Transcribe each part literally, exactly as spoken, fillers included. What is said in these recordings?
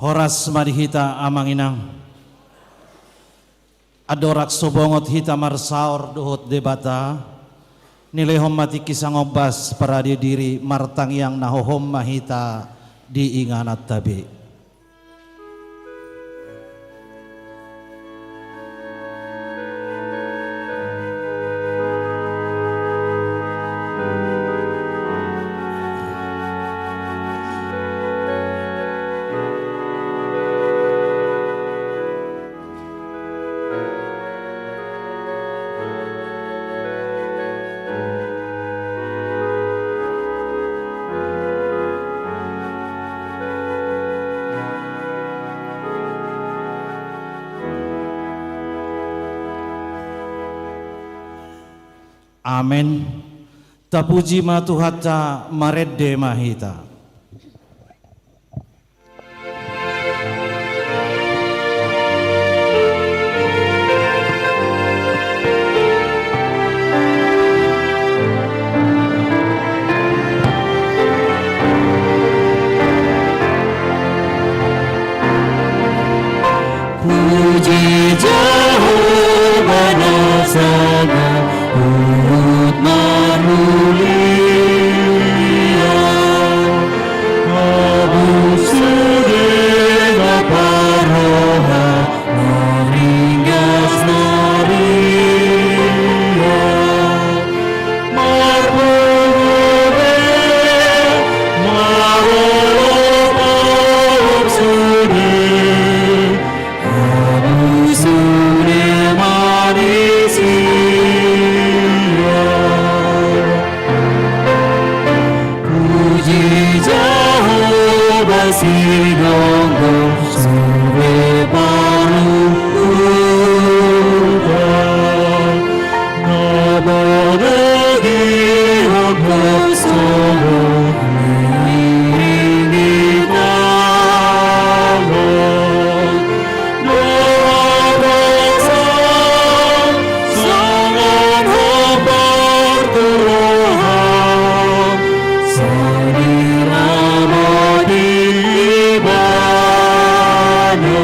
Horas ma di hita amang inang. Andorang so bongot hita marsaor dohot Debata, nilehon ma tingki sangombas parade diri, martangiang na hohom ma hita di ingananta be. Amen. Tapuji ma Tuhanta, marende ma hita. Puji Jahowa na sahat, huhut marmulia. Abu sude na parroha, na ringgas na ria. Marpungu be, marolopolop sude, abu sude manisia. Puji Jahowa Sidonggo, sude parungkot. Na bona di ongkos sogo, miring di tano. Dohot roha, songon hombar tu roha, sai dirapati Ibana.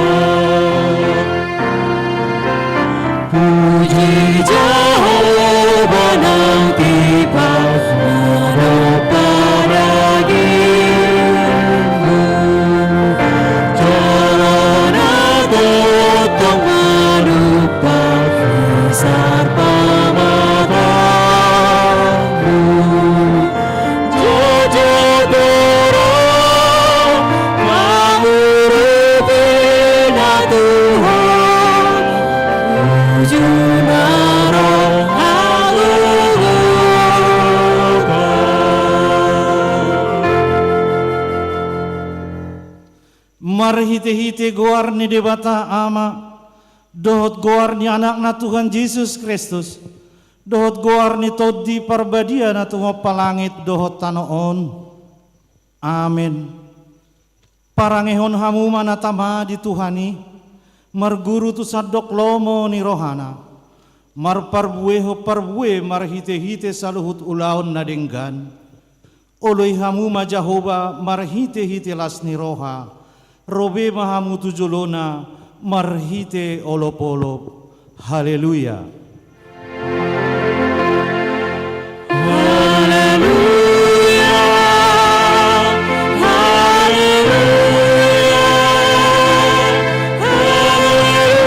Puji Jahowa nang tipas na dompak dagingmu. Jala na tongtong manumpak di sar pamatamu. Jotjot do roha mangurupi na Tuhan, uju na ro haluaon. Marhitehite goar ni Debata Ama, dohot goar ni Anakna Tuhan Jesus Kristus, dohot goar ni Tondi Parbadia na tumompa langit dohot tano on. Amen. Parangehon hamu ma na tama di Tuhan i, marguru tu sandok lomo ni rohana, marparbuehon parbue marhitehite saluhut ulaon na denggan. Oloi hamu ma Jahowa marhitehite las ni roha, ro be ma hamu tu jolona marhite olopolop. Haleluya. Haleluya. Haleluya. Haleluya.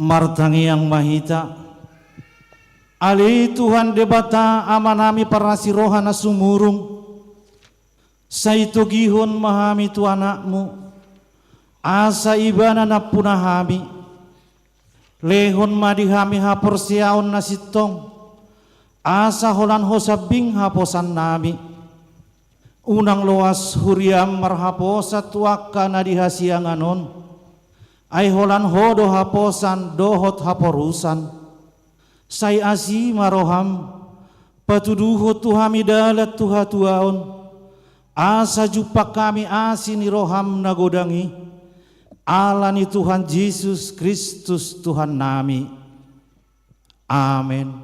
Martangiang ma hita. Ale Tuhan Debata Amanami parasi roha na sumurung, sai togihon ma hami tu Anakmu, asa Ibana nampuna hami. Lehon ma di hami haporseaon na sintong, asa holan Ho sambing haposannami. Unang loas huriaM marhaposan tu angka na di hasiangan on, ai holan Ho do haposan dohot haporusan. Sai asi ma rohaM, patuduhon tu hami dalan tu hatuaon, asa jumpang hami asi ni rohaM na godang i, ala ni Tuhan Jesus Kristus Tuhannami. Amen.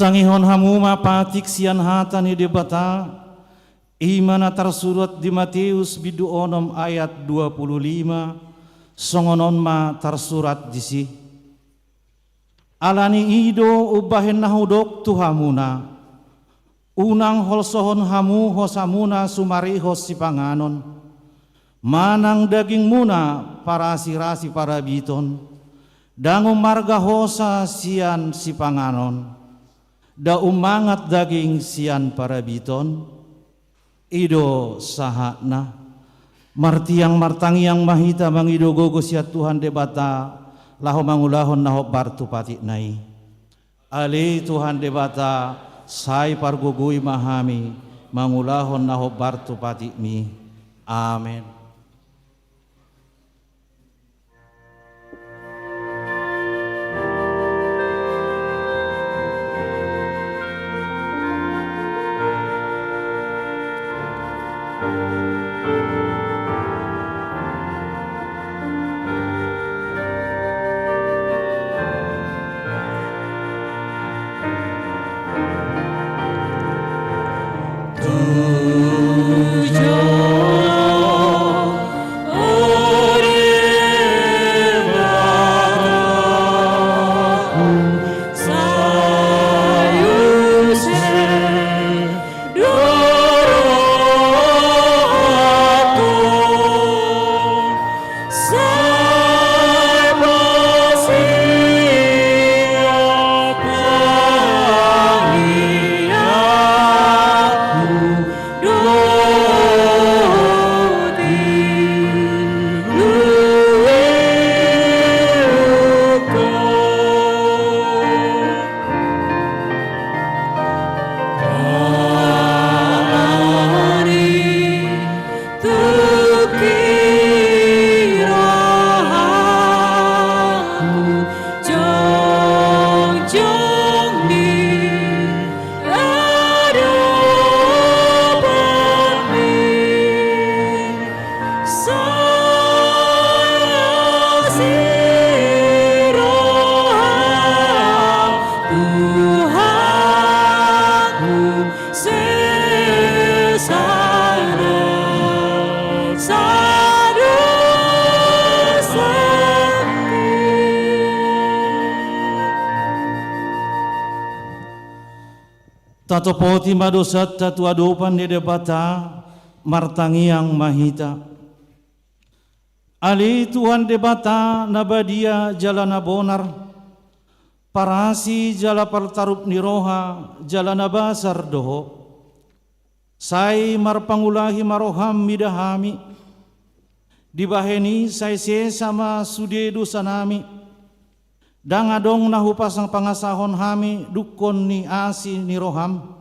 Tangihon hamu ma patik sian hata ni Debata, i ma na tarsurat di Mateus bindu onom ayat dua pulu lima, songon on ma tarsurat disi. Ala ni i do umbahen na hudok tu hamuna, unang holsohon hamu hosamuna sumarihon sipanganon, manang dagingmuna parasirasi parabiton, ndang umarga hosa sian sipanganon, ndang umangat daging sian parabiton. I do sahatna. Martiang martangiang ma hita mangido gogo sian Tuhan Debata, laho mangulahon na hombar tu patikna i. Ale Tuhan Debata, sai pargogoi ma hami mangulahon na hombar tu patikmi. Amen. Tatopoti ma dosanta tu adopan ni Debata, martangiang ma hita. Ale Tuhan Debata na badia jala na bonar, parasi jala partarup ni roha jala na basar do Ho. Sai marpangulahi ma roham mida hami. Dibahen i sai sesa ma sude dosanami. Ndang adong na hupangasahon hami dungkon ni asi ni roham.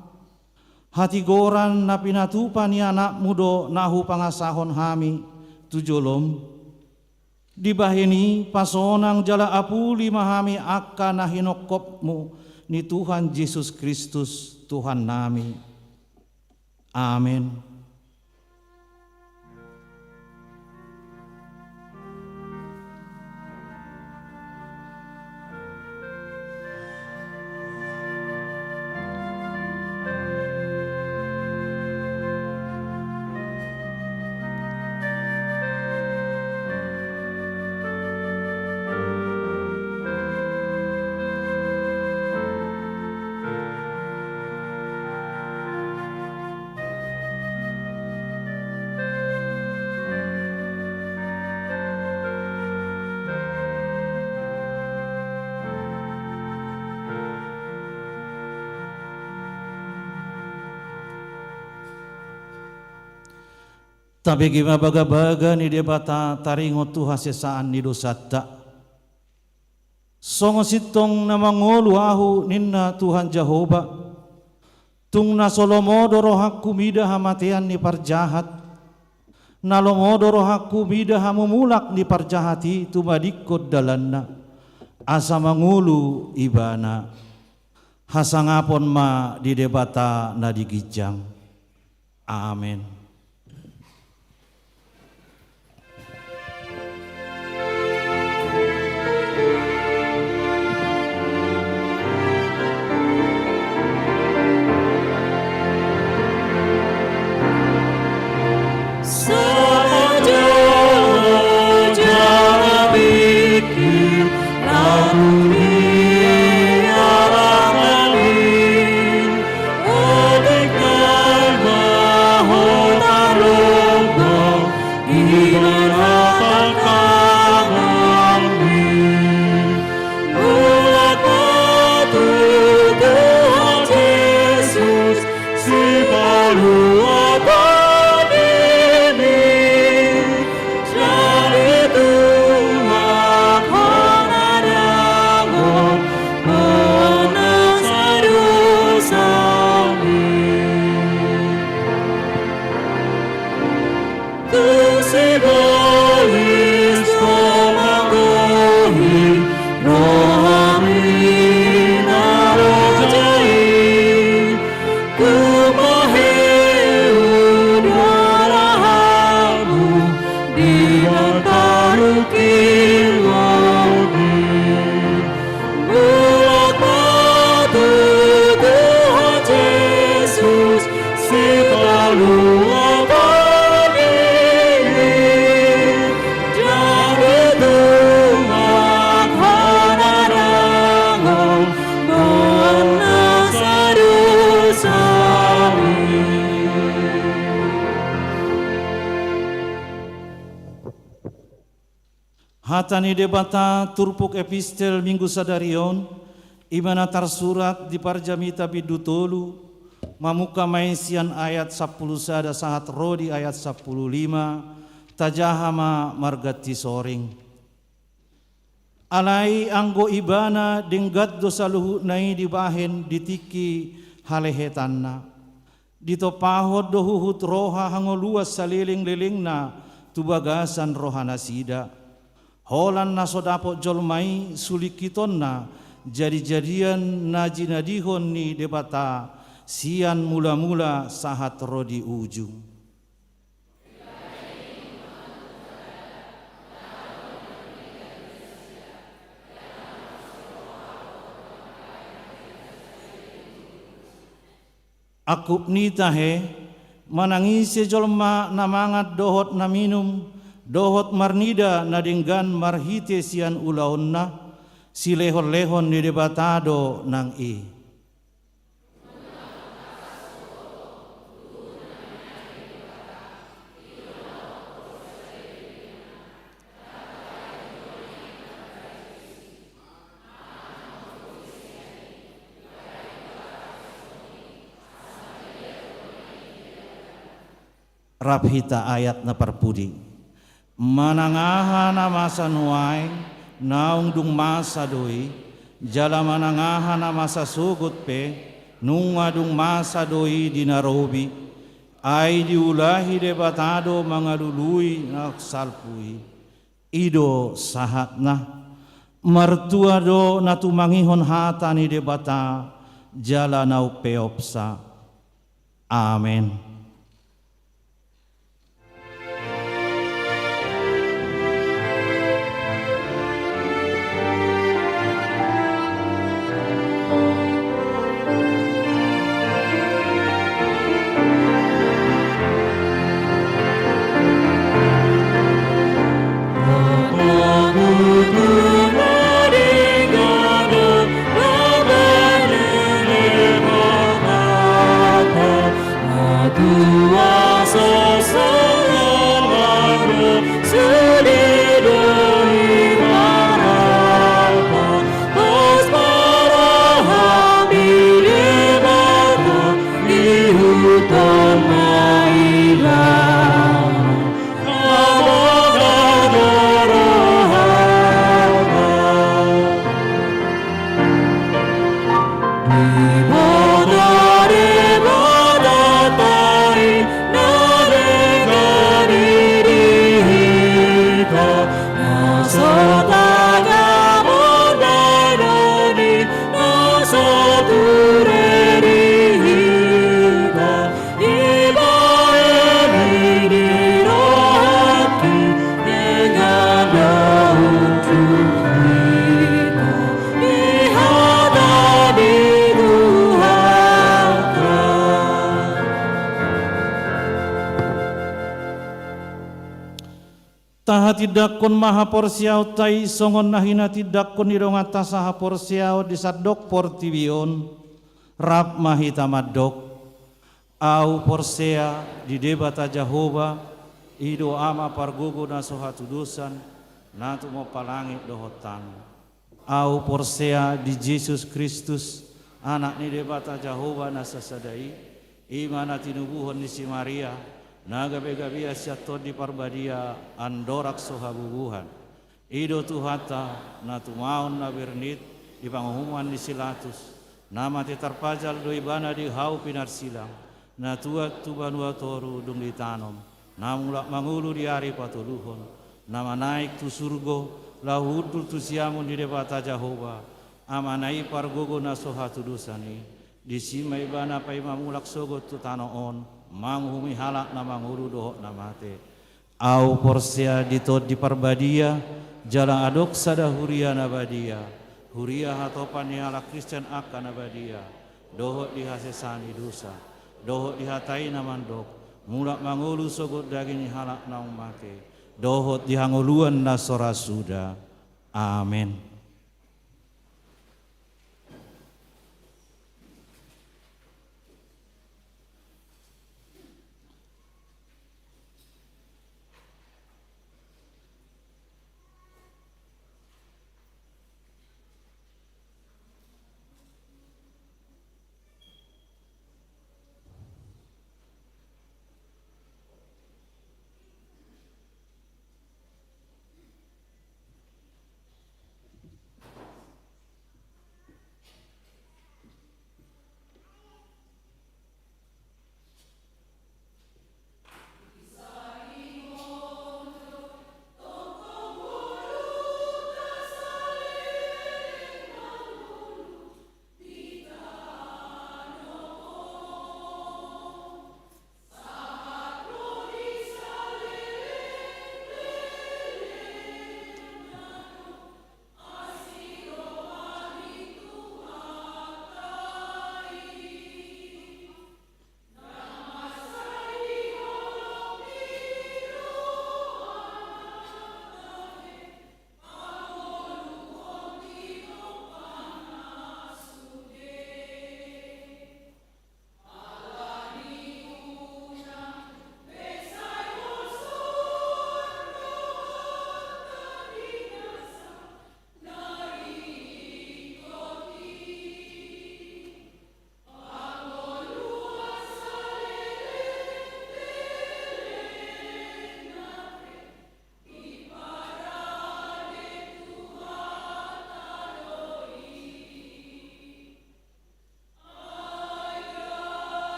Hatigoran na pinatupa ni Anakmu do na hupangasahon hami tu jolom. Dibahen i pasonang jala apuli ma hami angka na hinongkopmu ni Tuhan Jesus Kristus Tuhannami. Amen. Tabege ma bagabaga ni Debata taringot tu hasesaan ni dosanta. Songon sintong na mangolu ahu ninna Tuhan Jahowa, tung na so lomo do rohangku mida hamatean ni parjahat, na lomo do rohangku mida hamumulak ni parjahat i tumadingkon dalanna, asa mangolu ibana. Hasangapon ma di Debata na di ginjang. Amen. Hata ni Debata turpuk epistel Minggu sadari on, i ma na tarsurat di Parjamita bindu tolu, mamungka ma i sian ayat sampulu sada sahat ro di ayat sampulu lima, tajaha ma marganti soring. Alai anggo Ibana denggan do saluhutna i dibahen di tingki halehetanna. Ditompahon do huhut roha hangoluan saleleng-lelengna tu bagasan rohanasida. Holan na so dapot jolma i sulingkitonna jadi-jadian na jinadihon ni Debata sian mula-mula sahat ro di ujung. Angkup ni tahe, manang ise jolma na mangan dohot na minum, dohot marnida na denggan marhite sian ulaonna, silehon-lehon ni Debata do nang i. Rap hita ayat na parpudi. Manang aha na masa nuaeng, naung dung masa do i, jala manang aha na masa sogot pe, nunga dung masa do i di na robi, ai diulahi Debata do mangalului na salpu i. I do sahatna. Martua do na tumangihon hata ni Debata, jala na umpeopsa. Amen. Tahatindangkon ma haporseaonta i songon na hinatindangkon ni donganta sahaporseaon di sandok portibi on. Rap ma hita mandok. Ahu porsea di Debata Jahowa, i do Ama pargogo na so hatudosan, na tumompa langit dohot tano. Ahu porsea di Jesus Kristus, Anak ni Debata Jahowa na sasada i, i ma na tinubuhon ni si Maria, na gabe-gabean sian Tondi Parbadia andorang so habubuhan. I do Tuhanta, na tumaon na bernit di panguhuman ni si Latus, na mate tarpajal do ibana di hau pinarsilang, na tuat tu banua toru dung ditanom, na mulak mangolu di ari patoluhon, na manaek tu surgo, laho hundul tu siamun ni Debata Jahowa, Amana i pargogo na so hatudosan i, disi ma ibana paima mulak sogot tu tano on, manguhumi halak na mangolu dohot na mate. Ahu porsea di Tondi Parbadia, jala adong sada huria na badia, huria hatopan ni halak Kristen angka na badia, dohot di hasesaan ni dosa, dohot di hata i na mandok, mulak mangolu sogot daging ni halak naung mate, dohot di hangoluan na so ra suda. Amen.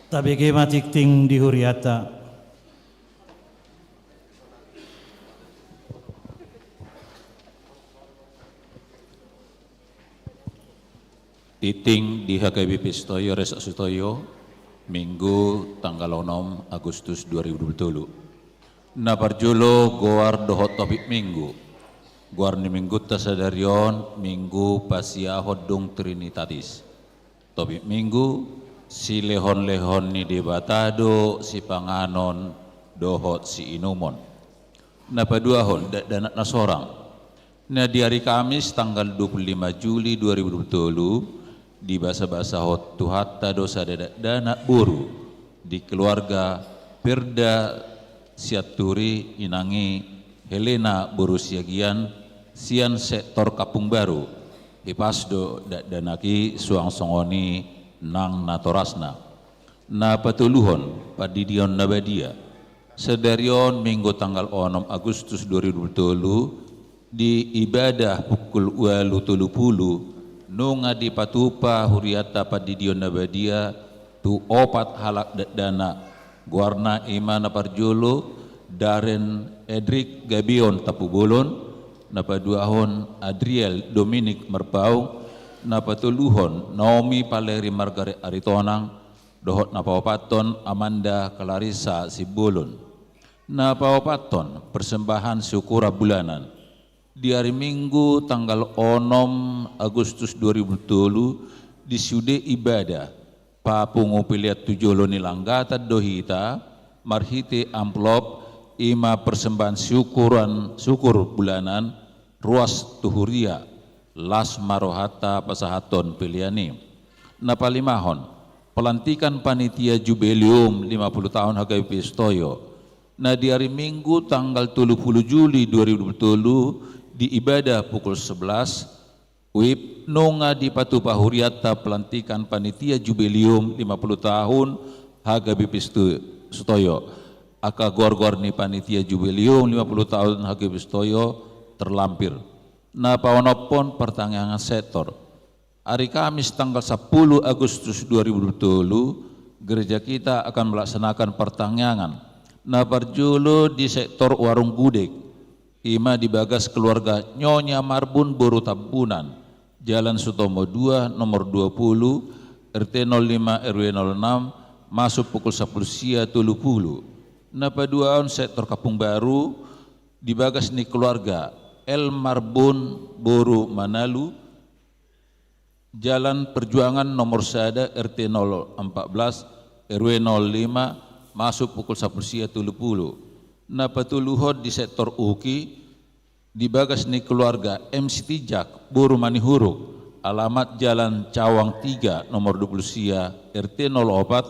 Tabege ma tingting di huriata. Tingting di H K B P Sitoyo, Ressort Sitoyo, Minggu tanggal onom Agustus dua ribu dua puluh tolu. Na parjolo goar dohot topik Minggu. Goar ni Minggunta sadari on Minggu pasiahon dung Trinitatis. Topik Minggu, silehonlehon ni Debata do sipanganon dohot siinumon. Na paduahon, dakdanak na sorang. Na di ari Kamis tanggal dua puluh lima Juli dua ribu dua puluh tolu, dibasabasahon Tuhanta do sada dakdanak boru di keluarga Perda Sianturi, inang i Helena boru Siagian, sian sektor Kampung Baru. Hipas do dakdanak i suang songon i nang natorasna. Na patoluhon, pandidion na badia. Sadari on Minggu tanggal onom Agustus dua ribu dua puluh tolu, di ibadah pukul ualu tolu pulu, nunga dipatupa hurianta pandidion na badia tu opat halak dakdanak. Goarna i ma na parjolo, Daren Edrik Gabeon Tampubolon, na paduahon Adriel Dominik Marpaung, na patoluhon Naomi Valeri Margaret Aritonang, dohot na paopathon Amanda Clarissa Simbolon. Na paopathon, persembahan syukuran bulanan. Di ari Minggu tanggal onom Agustus dua ribu tolu, di sude ibadah, papungu pelean tu jolo ni langgatan do hita, marhite amplop, i ma persembahan syukuran, syukur bulanan, ruas tu huria, las ma rohanta pasahathon pelean i. Na palimahon, pelantikan panitia jubileum lima puluh tahun H K B P Sitoyo. Na di ari Minggu tanggal tolu pulu Juli dua ribu dua puluh tolu, di ibadah pukul sebelas, wib, nunga dipatupa hurianta pelantikan panitia jubileum lima puluh tahun H K B P Sitoyo. Angka goargoar ni panitia jubileum lima puluh tahun H K B P Sitoyo terlampir. Na paonomhon, partangiangan sektor. Ari Kamis tanggal sampulu Agustus dua ribu dua puluh tolu, gereja kita akan melaksanakan partangiangan. Na parjolo di sektor Warung Gudeg, i ma di bagas keluarga Nyonya Marbun boru Tambunan, Jalan Sutomo dua, nomor dua pulu, R T nol lima, R W nol enam, masuk pukul sampulu sia tolu pulu. Na paduahon sektor Kampung Baru, di bagas ni keluarga L Marbun boru Manalu, Jalan Perjuangan nomor sada, R T nol empat belas, R W nol lima, masuk pukul sampulu sia tolu pulu. Na patoluhon di sektor Uki, di bagas ni keluarga M Sitijak boru Manihuruk, alamat Jalan Cawang tiga, nomor dua pulu sia, R T nol opat,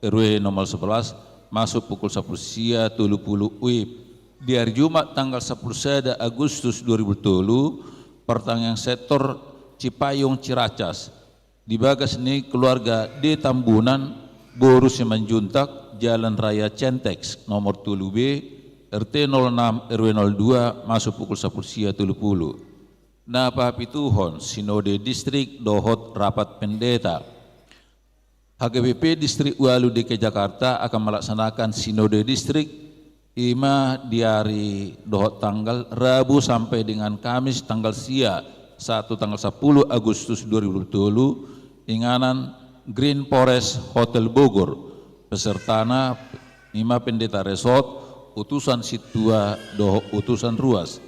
R W nomor sebelas, masuk pukul sampulu sia tolu pulu wib. Di ari Jumat tanggal sampulu sada Agustus dua ribu tolu, partangiangan sektor Cipayung Ciracas, di bagas ni keluarga D Tambunan boru Simanjuntak, Jalan Raya Centex nomor tolu B, R T nol enam, R W nol dua, masuk pukul sampulu sia tolu pulu. Na papituhon, sinode distrik dohot rapat pendeta. H K B P Distrik Ualu D K I Jakarta akan melaksanakan sinode distrik, i ma di ari dohot tanggal Rabu sampai dengan Kamis tanggal sia sahat tu tanggal sampulu Agustus dua ribu dua puluh tolu, inganan Green Forest Hotel Bogor, pesertana i ma pendeta resort, utusan sintua dohot utusan ruas.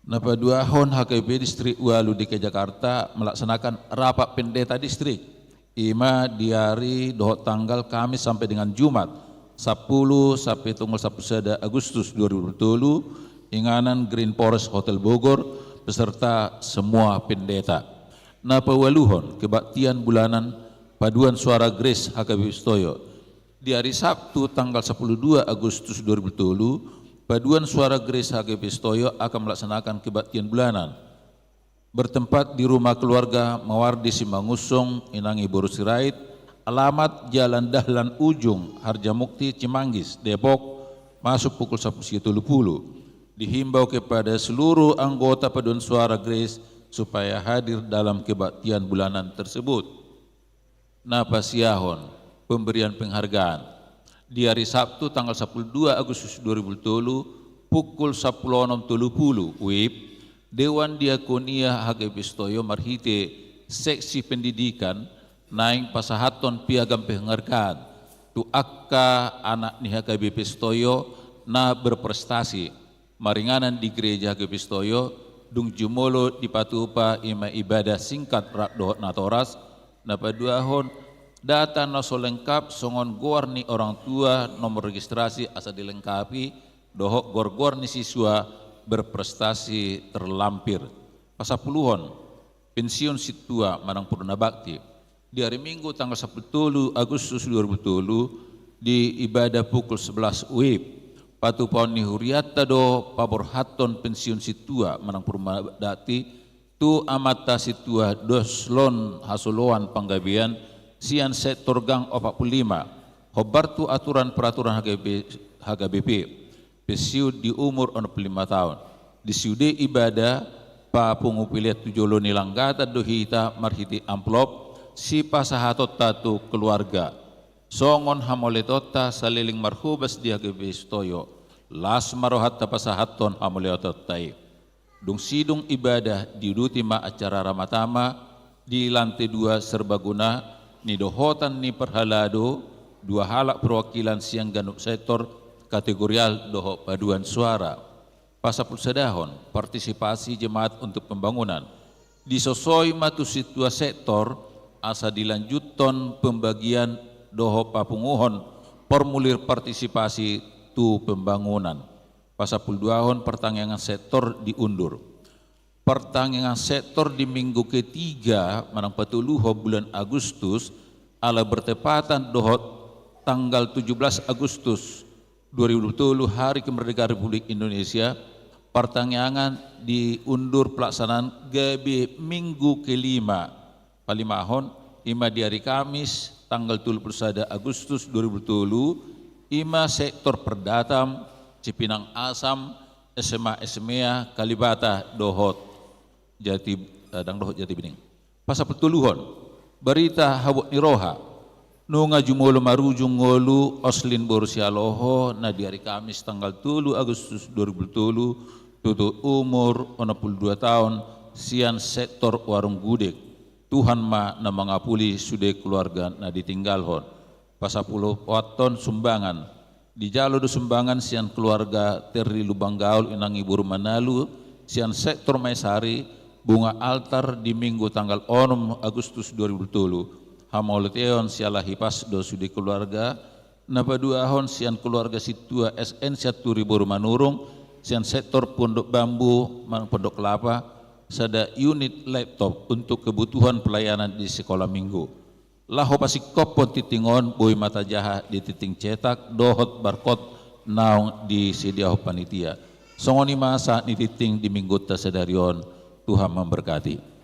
Na paduahon, H K B P Distrik Ualu D K I Jakarta melaksanakan rapat pendeta distrik, i ma di ari dohot tanggal Kamis sampai dengan Jumat, sampulu sampai tanggal sampulu sada Agustus dua ribu dua puluh tolu, inganan Green Forest Hotel Bogor, beserta semua pendeta. Na paualuhon, kebaktian bulanan paduan suara Grace H K B P Sitoyo. Di ari Sabtu tanggal sampulu dua Agustus dua ribu tolu, paduan suara Grace H K B P Sitoyo akan melaksanakan kebaktian bulanan. Bertempat di rumah keluarga Mawardi Simangunsong, inang i boru Sirait, alamat Jalan Dahlan Ujung, Harjamukti, Cimanggis, Depok, masuk pukul sampulu sia tolu pulu. Dihimbau kepada seluruh anggota paduan suara Grace supaya hadir dalam kebaktian bulanan tersebut. Na pasiahon, Pemberian penghargaan. Di hari Sabtu tanggal sampulu dua Agustus dua ribu tolu, pukul sampulu onom tolu pulu W I B, Dewan Diakonia H K B P Sitoyo marhite seksi pendidikan naeng pasahathon piagam penghargaan tu angka anak ni H K B P Sitoyo na berprestasi maringanan di Gereja H K B P Sitoyo, dung jumolo dipatupa i ma ibadah singkat rap dohot natoras. Na paduahon, data na so lengkap songon goar ni orang tua, nomor registrasi asa dilengkapi, dohot goar-goar ni siswa berprestasi terlampir. Pasampuluhon, pensiun sintua manang purna bakti. Di hari Minggu tanggal sampulu tolu Agustus dua ribu tolu, di ibadah pukul sebelas W I B, patupaon ni hurianta do paborhathon pensiun sintua manang purna bakti tu amanta sintua Doslon Hasoloan Panggabean sian sektor gang opat pulu lima, hombar tu aturan peraturan H K B P, H K B P, pensiun di umur onom pulu lima taon. Di sude ibadah, papungu pelean tu jolo ni langgatan do hita marhite amplop sipasahatonta tu keluarga. Songon hamauliateonta saleleng marhobas di H K B P Sitoyo, las ma rohanta pasahathon hamauliateonta i. Dung sidung ibadah diuduti ma acara ramatama di lante dua serbaguna nidohotan ni parhalado, dua halak perwakilan sian ganup sektor, kategorial dohot paduan suara. Pasampulusadahon, partisipasi jemaat untuk pembangunan. Disosoi ma tu sintua sektor asa dilanjuthon pembagian dohot papunguhon formulir partisipasi tu pembangunan. Pasampuluduahon, partangiangan sektor diundur. Partangiangan sektor di minggu ketiga manang patoluhon bulan Agustus, ala bertepatan dohot tanggal tujuh belas Agustus dua ribu dua puluh, Hari Kemerdekaan Republik Indonesia, partangiangan diundur pelaksanaan gabe minggu kelima. Palimahon, i ma di hari Kamis, tanggal tolu pulu sada Agustus dua ribu tolu, i ma sektor Perdatam, Cipinang Asam, S M A S M E A, Kalibata, dohot Jati, eh, dang dohot Jati Bening. Pasampulutoluhon, barita habot ni roha. Nunga jumolo marujung ngolu Oslin boru Sialoho na di hari Kamis tanggal tolu Agustus dua ribu tolu, tutu umur onom pulu dua taon, sian sektor Warung Gudeg. Tuhan ma na mangapuli sude keluarga na ditinggalhon. Pasampuluopathon, sumbangan. Dijalo do sumbangan sian keluarga Terry Lubang Gaul, inang ni boru Manalu, sian sektor Maesari, bunga altar di minggu tanggal onom Agustus dua ribu tolu. Hamauliateon siala hipas do sude keluarga. Na paduahon, sian keluarga sintua S N Sianturi boru Manurung, sian sektor Pondok Bambu manang Pondok Kelapa, sada unit laptop untuk kebutuhan pelayanan di sekolah minggu. Laho pasingkophon tingting on, boi ma tajaha di tingting cetak dohot barcode naung disediahon panitia. Songon i ma sahat ni tingting di minggunta sadari on. Tuhan memberkati.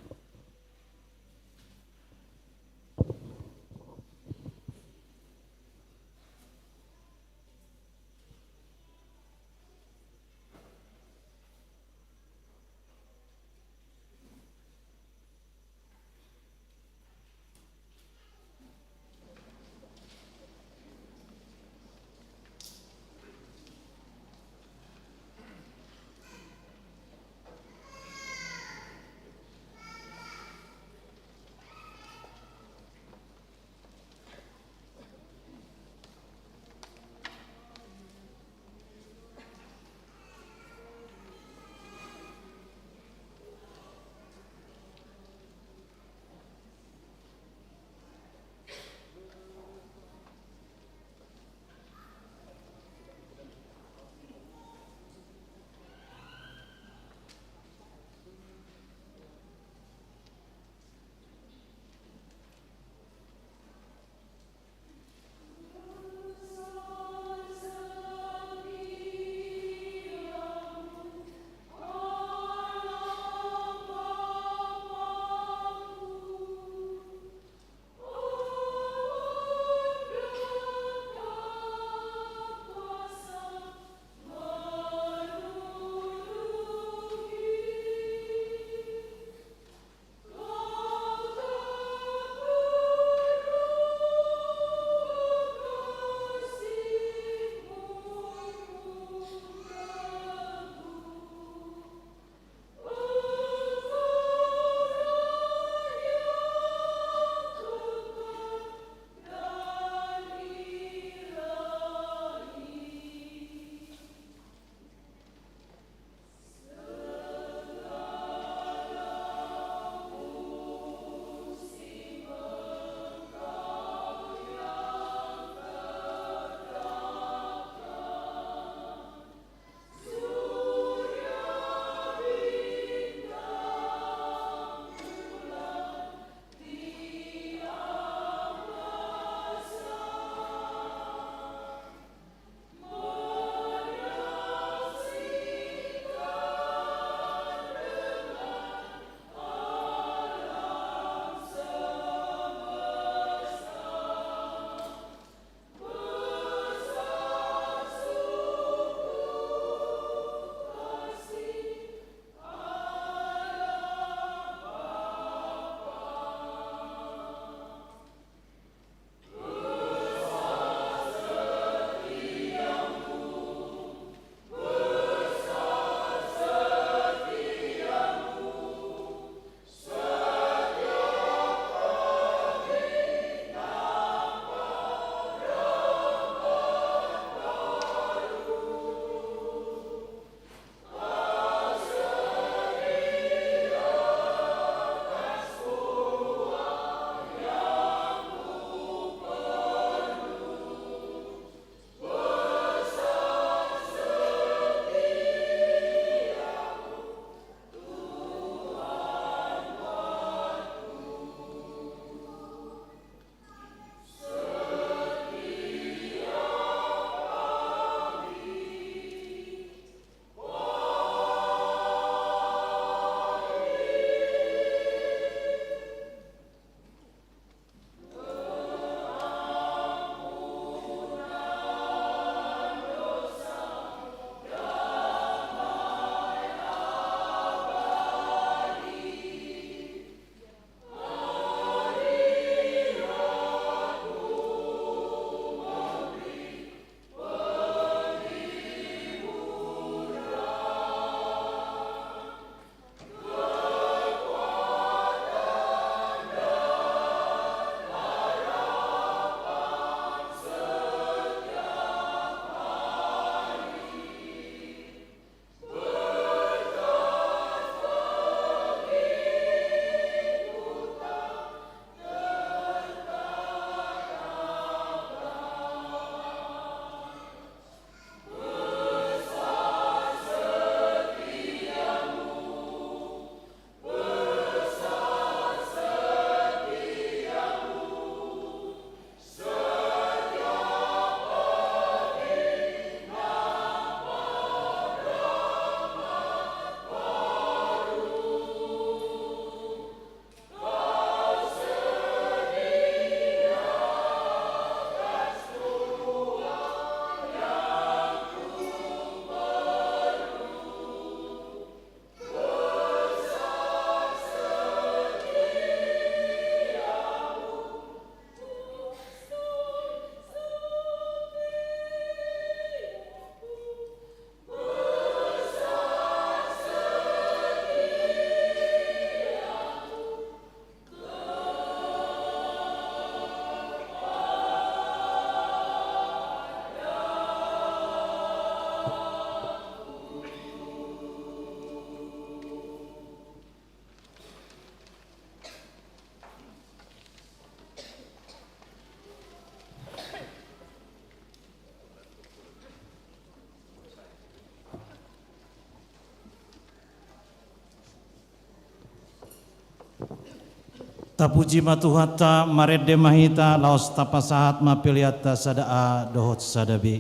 Tapuji ma Tuhanta, marende ma hita, laos tapasahat ma peleanta sada A dohot sada B.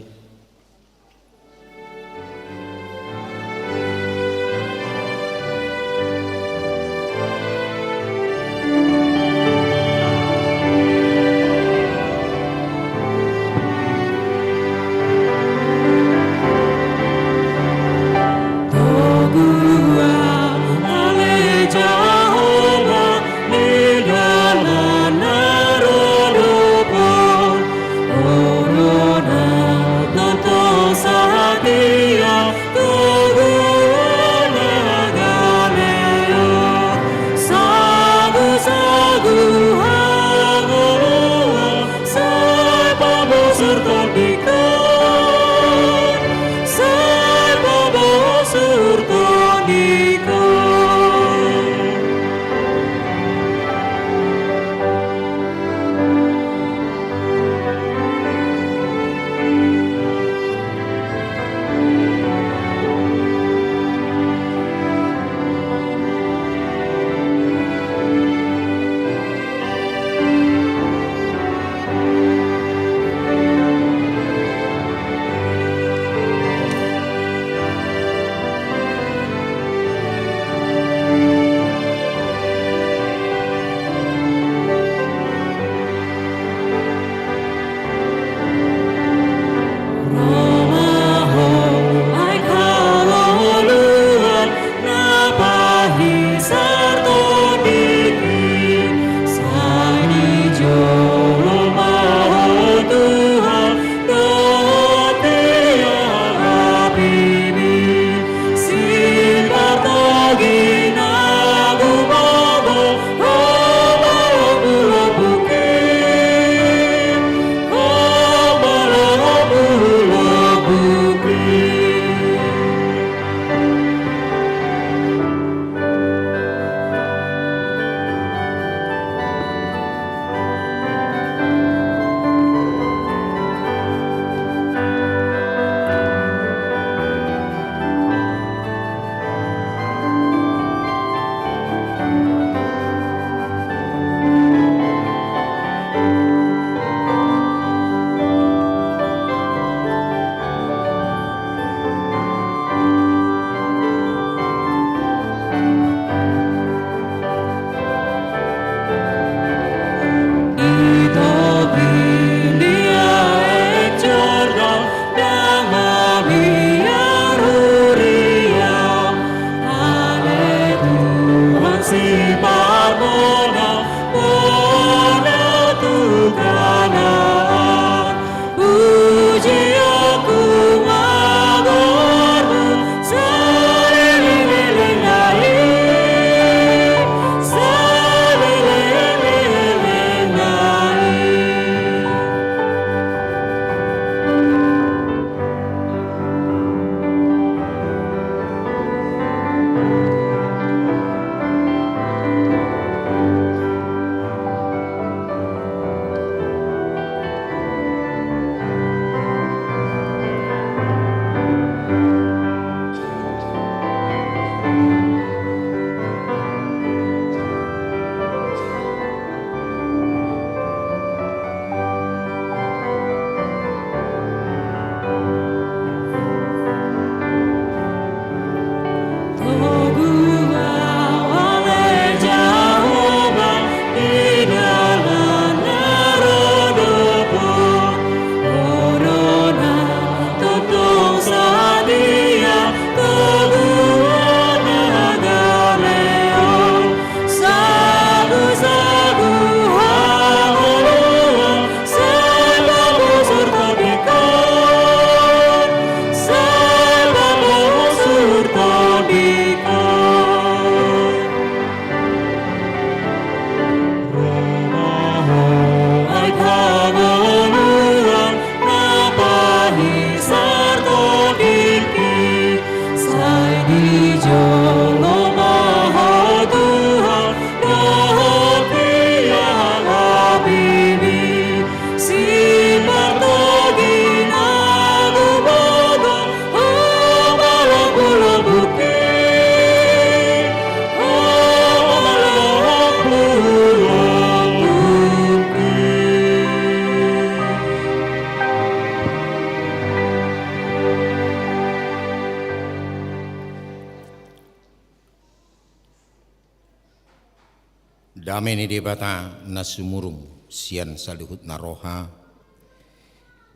Dame ni Debata na sumurung sian saluhut na roha,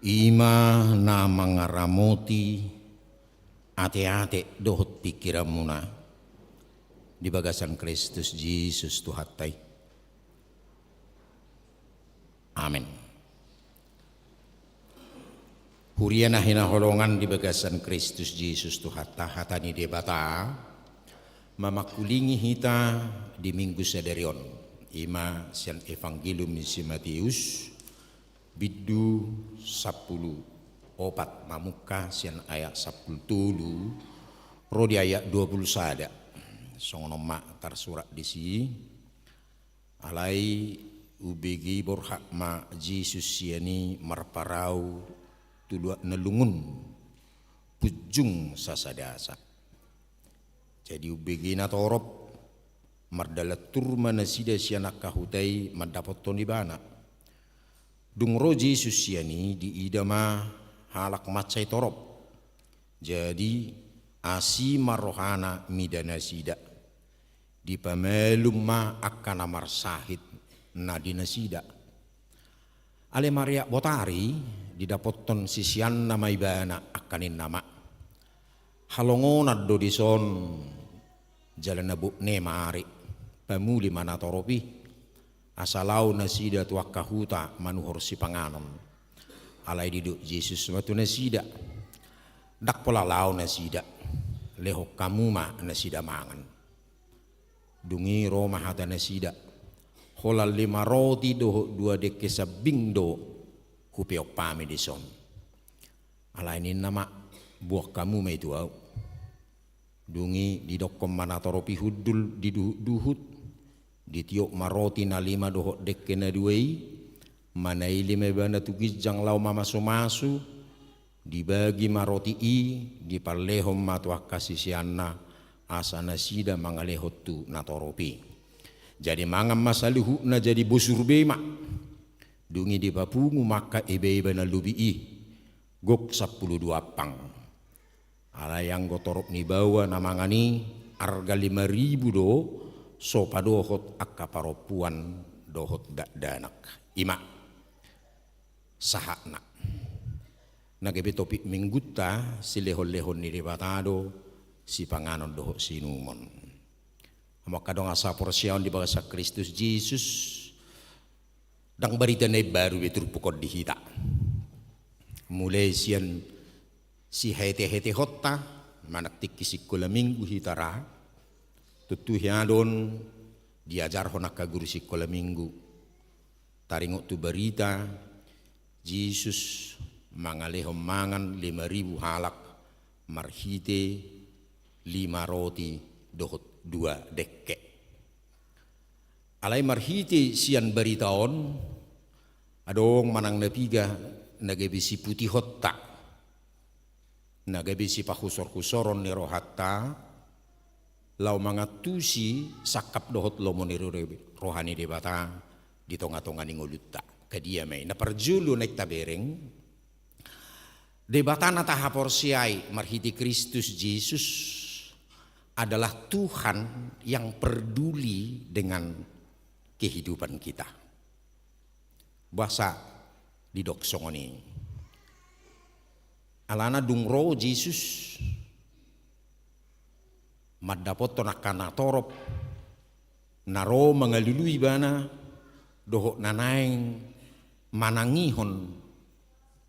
i ma na mangaramoti ateate dohot pingkiranmuna di bagasan Kristus Jesus Tuhanta i. Amen. Huria na hinaholongan di bagasan Kristus Jesus Tuhanta, hata ni Debata mamangkulingi hita di Minggu sadari on, i ma sian Evangelium ni si Mateus, bindu sampulu opat, mamungka sian ayat sampulu tolu ro di ayat dua pulu sada. Songon on ma tarsurat disi. Alai umbege borhat ma Jesus sian i marparau tu luat na lungun, punjung sasadasa. Jadi umbege natorop mardalan tur ma nasida sian angka huta i mandapothon ibana. Dung ro Jesus sian i, diida ma halak mansai torop. Jadi asi ma rohana mida nasida. Dipamalum ma angka na marsahit na di nasida. Alai mareak botari, didapothon siseanna ma ibana, angka ninna ma: Halongonan do dison, jala na botne ma ari, pamuli ma natorop i, asa laho nasida tu angka huta manuhor sipanganon. Alai didok Jesus ma tu nasida: Ndang pola laho nasida, lehon hamu ma nasida mangan. Dung i ro ma hata nasida: Holan lima roti dohot dua dengke sambing do hupeop hami dison. Alai ninna ma: Boan hamu ma i tu ahu. Dung i didokkon ma natorop i hundul di duhutduhut, ditiop ma roti na lima dohot dengke na dua i, manaili ma ibana tu ginjang laho mamasumasu, dibagi ma roti i, dipallehon ma tu angka siseanna, asa nasida mangalehon tu natorop i. Jadi mangan ma saluhutna, jadi bosur be ma. Dung i dipapungu ma angka ebaeba na lobi i, gok sampulu dua ampang. Alai anggo torop ni baoa na mangan i, arga lima ribu do, so padohot angka parompuan dohot dakdanak. I ma sahatna. Na gabe topik Minggunta, silehonlehon ni Debata do sipanganon dohot siinumon. Hamu angka dongan sahaporseaon di bagasan Kristus Jesus, ndang barita na imbaru be turpuk on di hita. Mulai sian sihetehetehonta, manang tingki sikola minggu hita ra, tontu hea do on diajarhon angka guru sikola minggu. Taringot tu barita, Jesus mangalehon mangan lima ribu halak marhite lima roti dohot dua dengke. Alai marhite sian barita on, adong manang na piga na gabe siputihonta, na gabe sipahusorhusoron ni rohanta, laho mangantusi sangkap dohot lomo ni ro-, roha ni Debata di tongatonga ni ngolunta. Angka dia ma i? Na parjolo naeng tabereng, Debata na tahaporseai marhite Kristus Jesus adalah Tuhan yang peduli dengan kehidupan kita. Boasa didok songon i? Alana dung ro Jesus mandapothon angka natorop na ro mangalului ibana dohot na naeng manangihon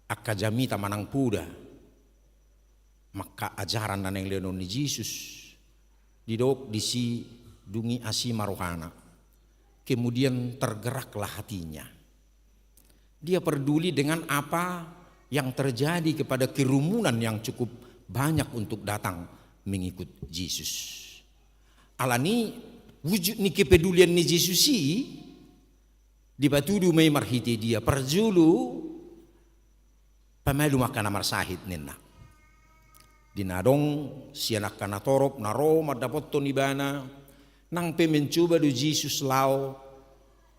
angka jamita manang poda, angka ajaran na naeng lehonon ni Jesus. Didok disi, dung i asi ma rohana. Kemudian tergeraklah hatinya. Dia peduli dengan apa yang terjadi kepada kerumunan yang cukup banyak untuk datang mengikut Jesus. Alani wujud ni kepedulian ni Jesus i, dipatudu ma i marhite dia? Parjolo, pamalum angka na marsahit ninna. Di na adong sian angka natorop na ro mandapothon ibana, nang pe mencoba do Jesus laho,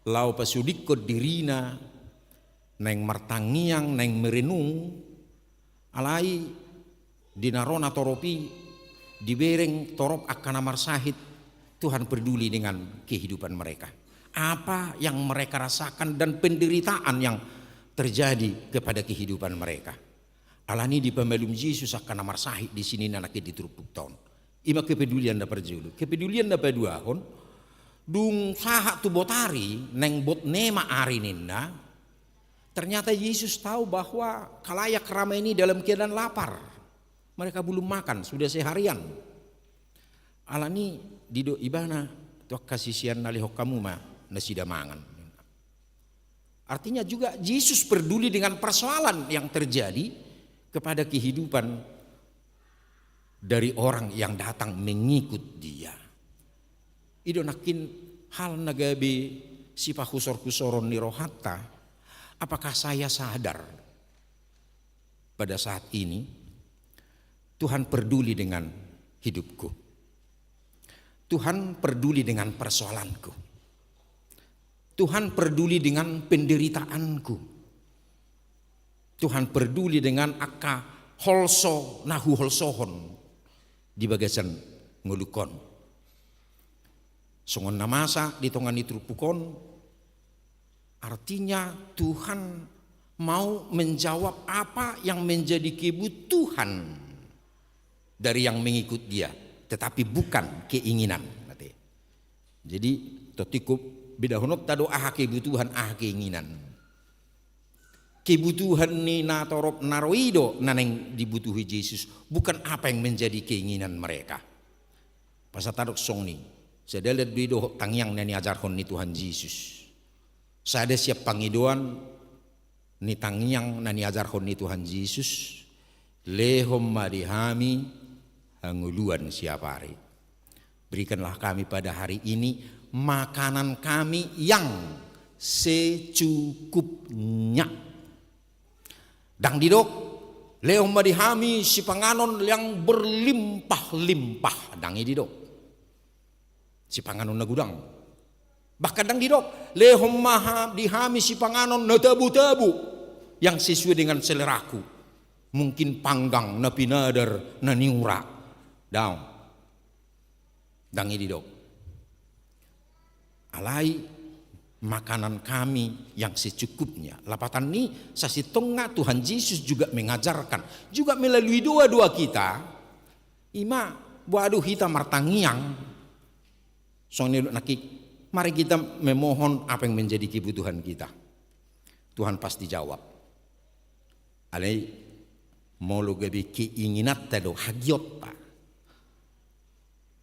laho pasodingkon dirina, naeng martangiang, naeng merenung, alai di na ro natorop i, dibereng torop angka na marsahit, Tuhan peduli dengan kehidupan mereka. apa yang mereka rasakan dan penderitaan yang terjadi kepada kehidupan mereka. Alani i dipamalum Jesus angka na marsahit di sini na nangkin di turpukta on. I ma kepedulian na parjolo. Kepedulian na paduahon, dung sahat tu botari, naeng bot nema ari ninna, ternyata Yesus tahu bahwa khalayak ramai ini dalam keadaan lapar. Mereka belum makan, sudah seharian. Alani i didok ibana tu angka siseanna, lehon hamu ma nasida mangan. Artinya juga Yesus peduli dengan persoalan yang terjadi kepada kehidupan dari orang yang datang mengikut Dia. I do nangkin hal na gabe sipahusor-husoron ni rohanta, apakah saya sadar pada saat ini Tuhan peduli dengan hidupku? Tuhan peduli dengan persoalanku. Tuhan peduli dengan penderitaanku. Tuhan peduli dengan angka holso na huholsohon di bagasan ngolungkon. Songon na masa di tonga ni turpuk on, artinya Tuhan mau menjawab apa yang menjadi kebutuhan dari yang mengikut Dia, tetapi bukan keinginan. Jadi, totiku bedahononta do aha kebutuhan, aha keinginan. Kebutuhan ni natorop na ro i do na naeng dibutuhi Jesus, bukan apa yang menjadi keinginan mereka. Pasahat adong songon i, sada do i dohot tangiang na niajarhon ni Tuhan Jesus. Sada sian pangidoan ni tangiang na niajarhon ni Tuhan Jesus, lehon ma di hami hangoluan siapari. Berikanlah kami pada hari ini makanan kami yang secukupnya. Ndang didok, lehon ma di hami sipanganon yang berlimpah-limpah. Ndang i didok. Sipanganon na godang. Bahkan ndang didok, lehon ma ha-, di hami sipanganon na tabo-tabo yang sesuai dengan seleraku. Mungkin panggang na pinadar na niura. Daong. Ndang i didok. Alai makanan kami yang secukupnya. Lapatan ni sasintongna Tuhan Jesus juga mengajarkan, juga melalui doa-doa kita, i ma boha do hita martangiang. Songon i do nangkin, mari kita memohon apa yang menjadi kebutuhan kita. Tuhan pasti jawab. Alai molo gabe keinginanta do hagiotta,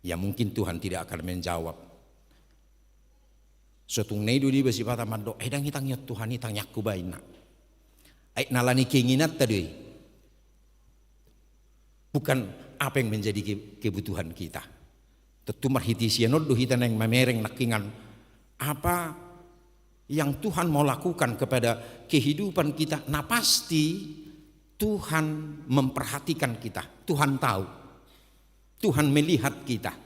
ya mungkin Tuhan tidak akan menjawab. Sotung na i do diba sipata mandok, "Ai ndang i tangion Tuhan i, tangiangku baen na." Ai na alani keinginanta do i. Bukan apa yang menjadi ke-, kebutuhan kita. Tontu marhite sian on do hita naeng mamereng nangkiningan apa yang Tuhan mau lakukan kepada kehidupan kita. Na pasti Tuhan memperhatikan kita. Tuhan tahu. Tuhan melihat kita.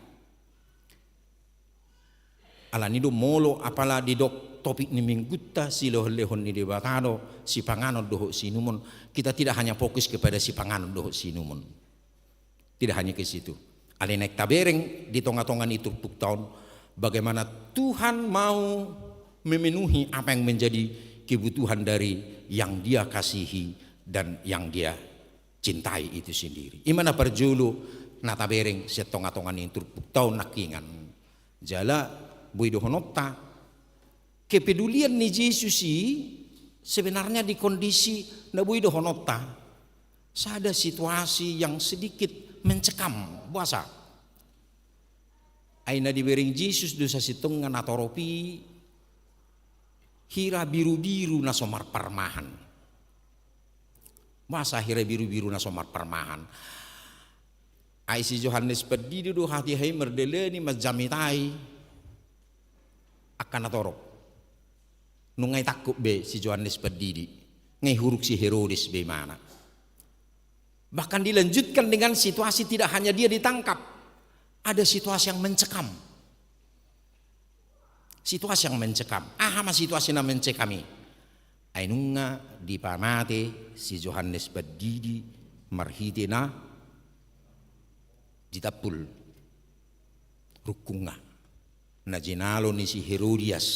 Alani do molo apala didok topik ni minggunta silehon-lehon ni Debata do sipanganon dohot siinumon, kita tidak hanya fokus kepada sipanganon dohot siinumon. Tidak hanya ke situ. Alai naeng tabereng di tonga-tonga ni turpukta on, bagaimana Tuhan mau memenuhi apa yang menjadi kebutuhan dari yang Dia kasihi dan yang Dia cintai itu sendiri. I ma na parjolo na tabereng sian tonga-tonga ni turpukta on nangkiningan. Jala boi dohononta, kepedulian ni Jesus i sebenarnya di kondisi na boi dohononta, sada situasi yang sedikit mencekam, boasa. Ai na dibereng Jesus do sasintongna natorop i hira birubiru na so marparmahan. Boasa hira birubiru na so marparmahan? Ai si Johannes Pandidi do hatiha i mardalani manjamitai angka natorop. Nunga ditangkup be si Johannes Pandidi, nga dihuruk si Herodes be imana. Bahkan dilanjutkan dengan situasi tidak hanya dia ditangkap, ada situasi yang mencekam. Situasi yang mencekam. Aha ma situasi na mencekam i? Ai nunga dipamate si Johannes Pandidi marhite na ditampul rungkungna. Na jinalo ni si Herodias,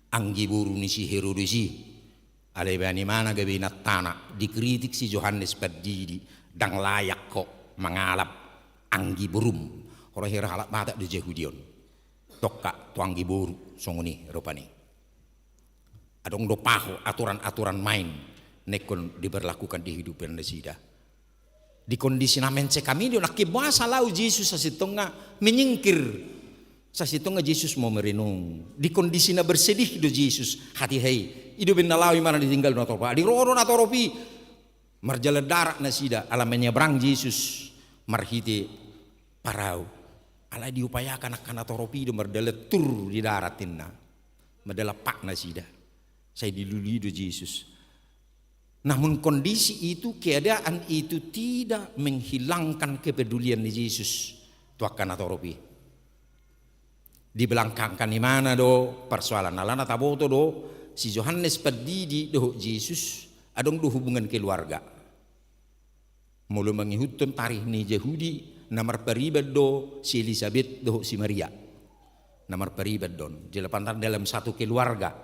anggi boru ni si Herodes i, alai baen ibana gabe inantana, dikritik si Johannes Pandidi, ndang layak ho mangalap anggi borum. Hira-hira halak Batak do Jahudi on. Tongka tu anggi boru, songon i rupani. Adong do paho aturan-aturan main na ingkon diberlakukan di hidupan nasida. Di kondisi na mencekam i do nangkin boasa laho Jesus sasintongna menyingkir. Sasintongna Jesus mau merenung. Di kondisi na bersedih do Jesus, hatiha i. I do umbahen na laho ibana ditinggal do natorop. Di ro do natorop i, marjalan darat nasida, ala menyeberang Jesus marhite parau. Alai diupayakan angka natorop i do mardalan tur di darat, ninna. Mardalan pak nasida. Sai dilului do Jesus. Namun kondisi itu, keadaan itu tidak menghilangkan kepedulian ni Jesus tu angka natorop i. Dibelakangkan ibana do persoalan. Alana taboto do, si Johannes Pandidi dohot Jesus adong do hubungan keluarga. Molo mangihuthon tarikh ni Jahudi, na marpariban do si Elisabet dohot si Maria. Na marpariban do on. Jadi pantar dalam satu keluarga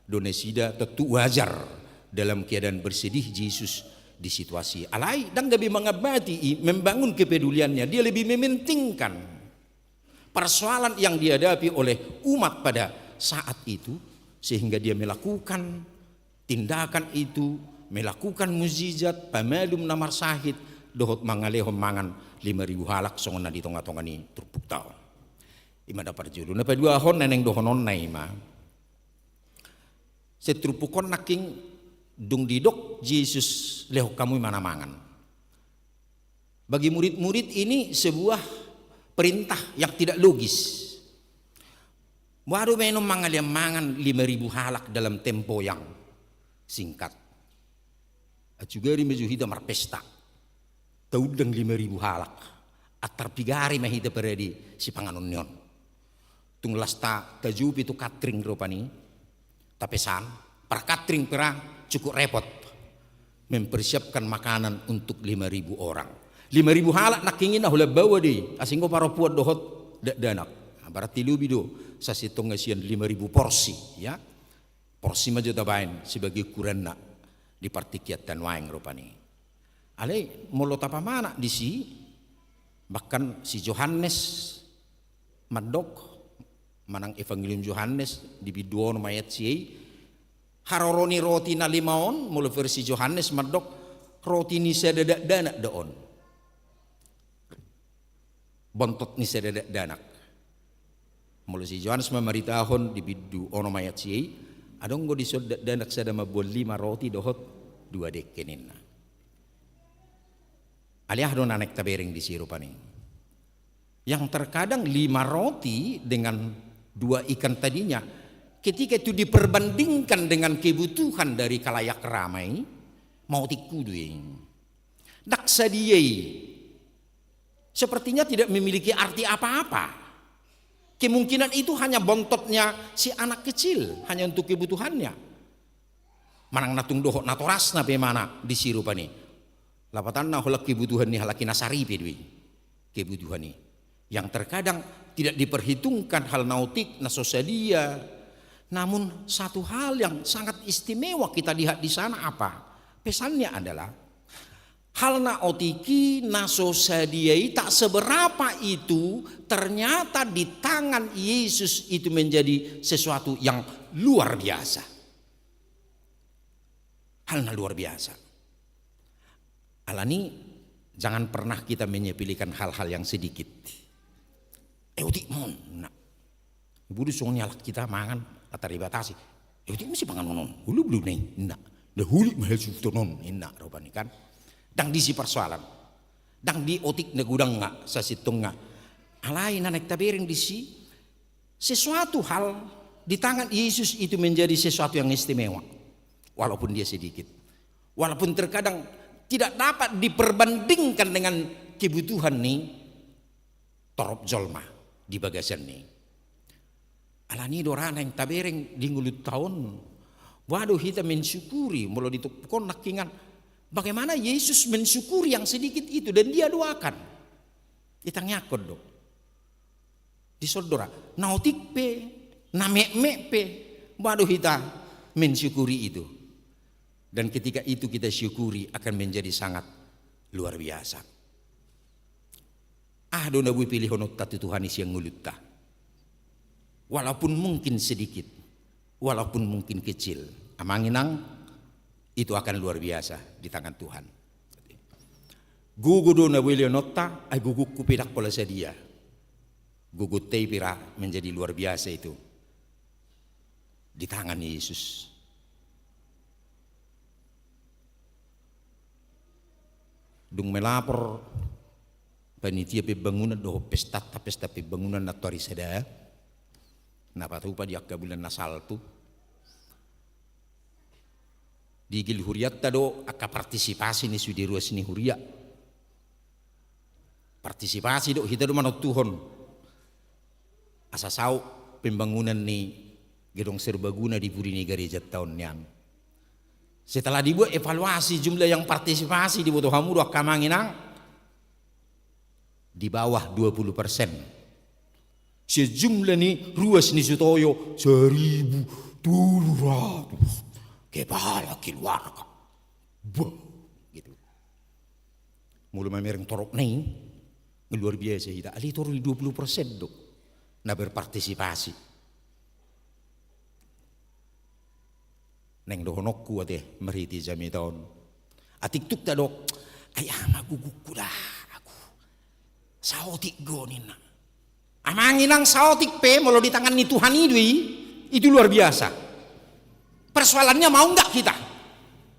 do nasida, tentu wajar dalam keadaan bersedih Jesus di situasi. Alai ndang gabe mangambati i, membangun kepeduliannya. Dia lebih mementingkan persoalan yang dihadapi oleh umat pada saat itu, sehingga dia melakukan tindakan itu, melakukan mujizat, pamalum na marsahit, dohot mangalehon mangan lima ribu halak songon na di tonga-tonga ni turpukta on. I ma na parjolo. Na paduahon na naeng dohononna i ma. Sian turpuk on nangkin dung didok Jesus, lehon hamu ibana mangan. Bagi murid-murid ini sebuah perintah yang tidak logis. Boha do baenon mangalehon mangan lima ribu halak dalam tempo yang singkat. Atsugari ma jo hita marpesta. Taundang lima ribu halak. Antar pigari ma hita parade sipanganon ni on. Tung las ta, tajopi tu katring rupani. Tapesan, parkatring pera cukup repot mempersiapkan makanan untuk lima ribu orang. Lima ribu halak nangkin i na holan baoa do i, asing do parompuan dohot dakdanak. Nah, berarti lobi do sasintongna sian lima ribu porsi, ya. Porsi ma jo tabaen sebagai ukuranna di partingkianta nuaeng rupani. Alai molo tapamana disi, bahkan si Johannes mandok, manang Evangelium Johannes di bindu onom ayat sia i, haroro ni roti na lima on, molo versi Johannes mandok, roti ni sada dakdanak do on. Bontot ni sada dakdanak. Molo si Johannes mamaritahon di bindu onom ayat sia i, adong do dison dakdanak sada mamboan lima roti dohot dua dengke ninna. Alai aha do na naeng tabereng disi rupani. Yang terkadang lima roti dengan dua ikan tadinya, ketika itu diperbandingkan dengan kebutuhan dari khalayak ramai, maotik hudu i. Ndang sadia i. Sepertinya tidak memiliki arti apa-apa. Kemungkinan itu hanya bontotnya si anak kecil, hanya untuk kebutuhannya. Manang na tung dohot natorasna pe ibana disi rupani. Lapatanna holan kebutuhan ni halak i na saripe do i. Kebutuhan i. Yang terkadang tidak diperhitungkan hal na otik, na so sadia. Namun satu hal yang sangat istimewa kita lihat di sana apa? Pesannya adalah, hal na otik i, na so sadia i, tak seberapa itu, ternyata di tangan Yesus itu menjadi sesuatu yang luar biasa. Hal na luar biasa. Alani, jangan pernah kita menyepelekan hal-hal yang sedikit. Eh, otik ma on, ninna. Boi do songon i halak hita mangan, na taribatasi. Eh, otik ma sipanganon on, olo boi do na i, ninna. Ndang otik ma hasuhuton on, ninna rupani kan. Ndang disi persoalan. Ndang di otik na godang nga, sasintongna. Alai na naeng tabereng disi, sesuatu hal di tangan Yesus itu menjadi sesuatu yang istimewa. Walaupun dia sedikit. Walaupun terkadang tidak dapat diperbandingkan dengan kebutuhan ni torop jolma di bagasan ni. Alani do ra naeng tabereng di ngolunta on. Boha do hita mensyukuri, molo di turpuk on nangkiningan. Bagaimana Yesus mensyukuri yang sedikit itu dan dia doakan. Ditangiangkon do. Dison do ra, na otik pe, na metmet pe, boha do hita mensyukuri itu. Dan ketika itu kita syukuri, akan menjadi sangat luar biasa. Aha do na boi pelehononta tu Tuhan i sian ngolunta? Walaupun mungkin sedikit, walaupun mungkin kecil, amang inang, itu akan luar biasa di tangan Tuhan. Gogo do na boi lehononta, ai gogongku pe ndang pola sadia. Gogonta i pira menjadi luar biasa itu di tangan Yesus. Dung melapor panitia pembangunan dohot pestanta, pesta pembangunan nantoari sada, na patupa di angka bulan na salpu. Digil hurianta do angka partisipasi ni sude ruas ni huria. Partisipasi do hita do manontuhon. Asa saut pembangunan ni gedong serbaguna di pudi ni garejanta on nian. Setelah dibuat evaluasi jumlah yang partisipasi, diboto hamu do angka amang inang, di bawah dua puluh persen. Sejumlah ni ruas ni Sutoyo seribu tolu ratus kepala keluarga. Bah, gitu. Molo mamereng torop na i, luar biasa hita. Alai toru di dua puluh persen do na berpartisipasi. Naeng dohononku ate marhite jamita on. Atik tukta do, ai aha ma gogongku da, aku. Saotik do ninna. Amang inang, saotik pe molo di tangan ni Tuhan i do i, itu luar biasa. Persoalannya mau nggak kita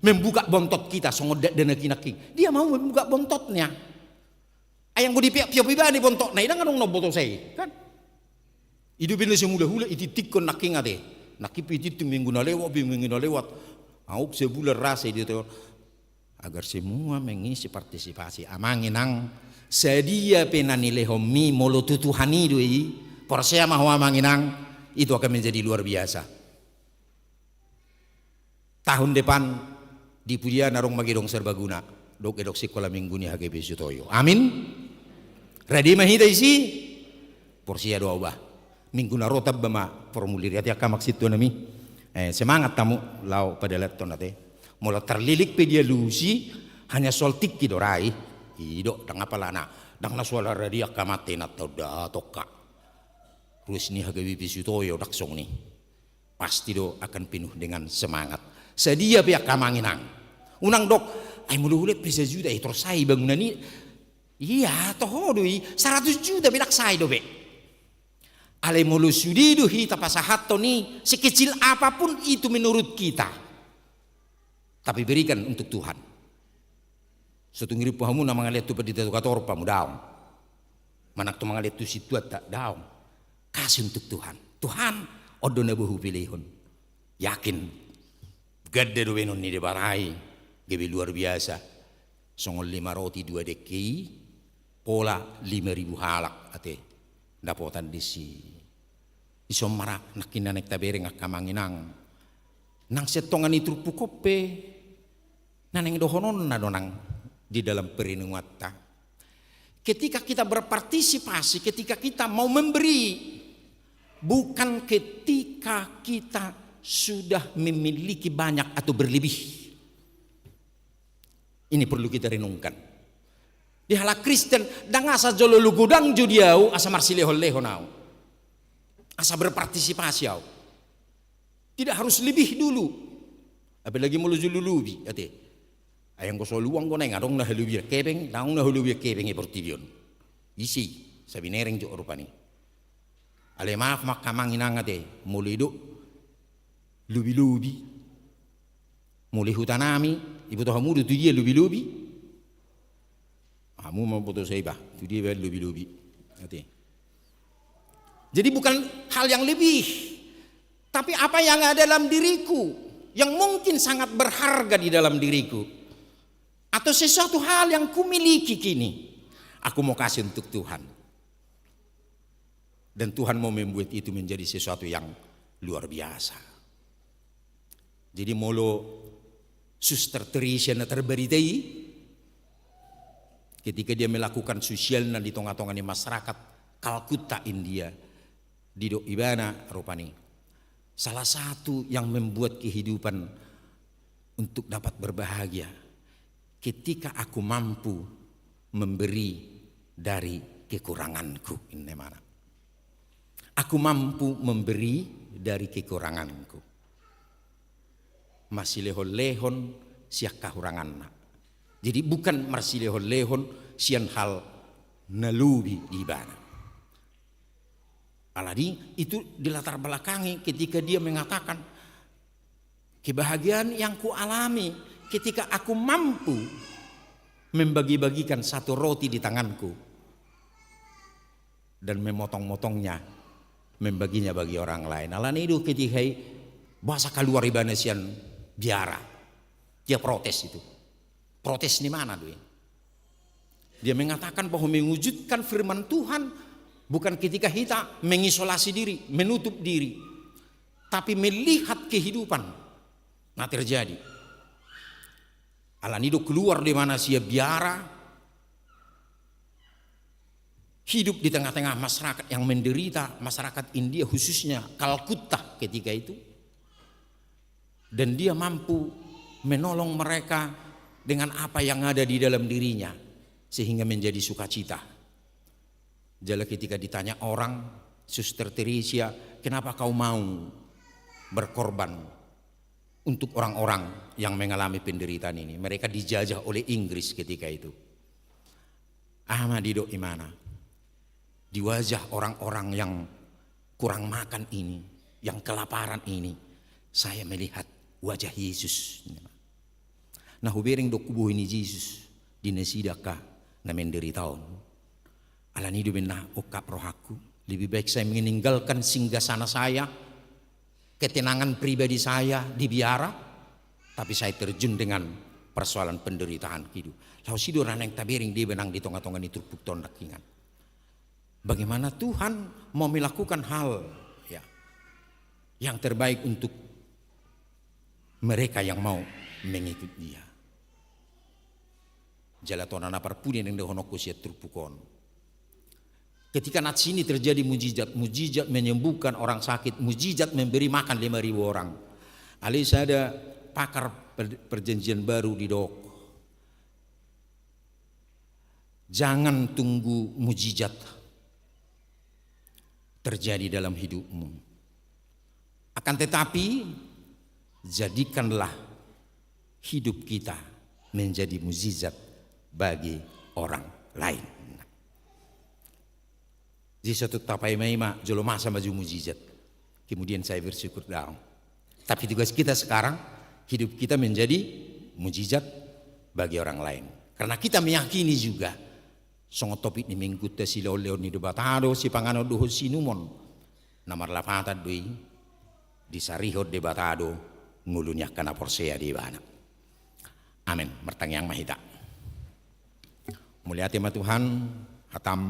membuka bontot kita songon dakdanak i nangkin. Dia mau membuka bontotnya. Ai anggo dipeop-peop ibana bontotna i, ndang adong na umboto sai, kan? I do pe na sai mula-mula itingtingkon nangkin ate. Nangkin pe itingting minggu na lewat, minggu na lewat. Auk sebulan rasa i do. Agar semua mengisi partisipasi. Amang inang, sadia pe na nilehonmi molo tu Tuhan i do i, porsea ma ho amang inang, itu akan menjadi luar biasa. Tahun depan di pudian adong ma gedong serbaguna dohot gedong sikola minggu ni H K B P Sutoyo. Amin. Rade ma hita disi. Porsea do au bah. Minggu na ro tamba ma formulir i ate angka amang sintua nami. Eh, semangat hamu laho padalathon ate. Molo tarlilik pe dialusi, hanya soal tingki do ra i. I do, ndang apala na. Ndang na soal ra di angka amanta inanta on, da tongka. Ruas ni H K B P Sutoyo ndang songon i. Pasti do akan penuh dengan semangat. Sadia pe angka amang inang. Unang dok, ai molo hulehon pe sajuta, eh, tor sae bangunan i. Iya, toho do i, saratus juta pe ndang sae dope. Alai molo sude do hita pasahathon i, sekecil apapun itu menurut kita. Tapi berikan untuk Tuhan. So tung rimpu hamu na mangalean tu pandita tu katorop hamu, daong. Manang tu mangalean tu sintuanta, daong. Kasih untuk Tuhan. Tuhan, on do na boi hupelehon. Yakin. Ganda do baenon ni Debata i. Gabe luar biasa. Songon lima roti dua dengke i. Pola lima ribu halak ate. Dapotan disi. Dison ma ra nangkin na naeng tabereng angka amang inang. Nang sian tonga ni turpuk on pe na naeng dohononna do nang di dalam perenunganta. Ketika kita berpartisipasi, ketika kita mau memberi, bukan ketika kita sudah memiliki banyak atau berlebih. Ini perlu kita renungkan. Di halak Kristen, ndang asa jolo godang jo di au, asa marsilehon-lehon au. Asa berpartisipasi au. Tidak harus lebih dulu. Apalagi molo jolo lobi, ate. Ai anggo so luang do naeng adong na halobian kepeng, adong na halobian kepeng i portibi on. Ise i, sabinereng jo rupani. Alai maaf ma angka amang inang ate, molo i do lobi-lobi. Molo i hutanami, iboto hamu do tu dia lobi-lobi? Hamu ma boto sai bah, tu dia baen lobi-lobi. Ate. Jadi bukan hal yang lebih, tapi apa yang ada dalam diriku, yang mungkin sangat berharga di dalam diriku. Atau sesuatu hal yang kumiliki kini, aku mau kasih untuk Tuhan. Dan Tuhan mau membuat itu menjadi sesuatu yang luar biasa. Jadi molo Suster Teresia na tarbarita i, ketika dia melakukan sosialna di tonga-tonga ni masyarakat Kalkuta, India, Didok ibana rupani, salah satu yang membuat kehidupan untuk dapat berbahagia, ketika aku mampu memberi dari kekuranganku, inna ibana. Aku mampu memberi dari kekuranganku. Marsilehon-lehon sian hahuranganna. Jadi bukan marsilehon-lehon sian hal na lobi di ibana. Alani itu dilatar belakangi ketika dia mengatakan, kebahagiaan yang kualami ketika aku mampu membagi-bagikan satu roti di tanganku dan memotong-motongnya, membaginya bagi orang lain. Alani do ketika i boasa kaluar ibana sian biara. Dia protes itu. Protes ni ibana do i. Dia mengatakan bahwa mewujudkan firman Tuhan bukan ketika kita mengisolasi diri, menutup diri, tapi melihat kehidupan na terjadi. Alani do keluar di mana sian biara, hidup di tengah-tengah masyarakat yang menderita, masyarakat India khususnya Kalkuta ketika itu. Dan dia mampu menolong mereka dengan apa yang ada di dalam dirinya, sehingga menjadi sukacita. Jala ketika ditanya orang, Suster Teresia, kenapa kau mau berkorban untuk orang-orang yang mengalami penderitaan ini? Mereka dijajah oleh Inggris ketika itu. Aha ma didok ibana? Di wajah orang-orang yang kurang makan ini, yang kelaparan ini, saya melihat wajah Yesus. Na hubereng do hubohi ni Jesus di nasida angka na menderita on. Alani do umbahen na ungkap rohangku, lebih baik saya meninggalkan singgasana saya, ketenangan pribadi saya di biara, tapi saya terjun dengan persoalan penderitaan hidup. Laos i do na naeng tabereng di ibana nang di tonga-tonga ni turpukta on nangkiningan. Bagaimana Tuhan mau melakukan hal, ya, yang terbaik untuk mereka yang mau mengikut Dia. Jala tona na parpudi naeng dohononku sian turpuk on. Ketika nats ini terjadi mujizat, mujizat menyembuhkan orang sakit, mujizat memberi makan lima ribu orang. Alai sada pakar per-, perjanjian baru didok, jangan tunggu mujizat terjadi dalam hidupmu. Akan tetapi, jadikanlah hidup kita menjadi mujizat bagi orang lain. Jadi, satu tapai ma i ma, jolo masa maju mujizat. Kemudian saya bersyukur dohot. Tapi tugas kita sekarang, hidup kita menjadi mujizat bagi orang lain. Karena kita meyakini juga, songon topik ni Minggunta, silehon-lehon ni Debata do sipanganon dohot siinumon. Na marlapatan do i, disarihon Debata do ngolu ni angka na porsea di Ibana. Amen. Martangiang ma hita. Mauliate ma Tuhan, hataM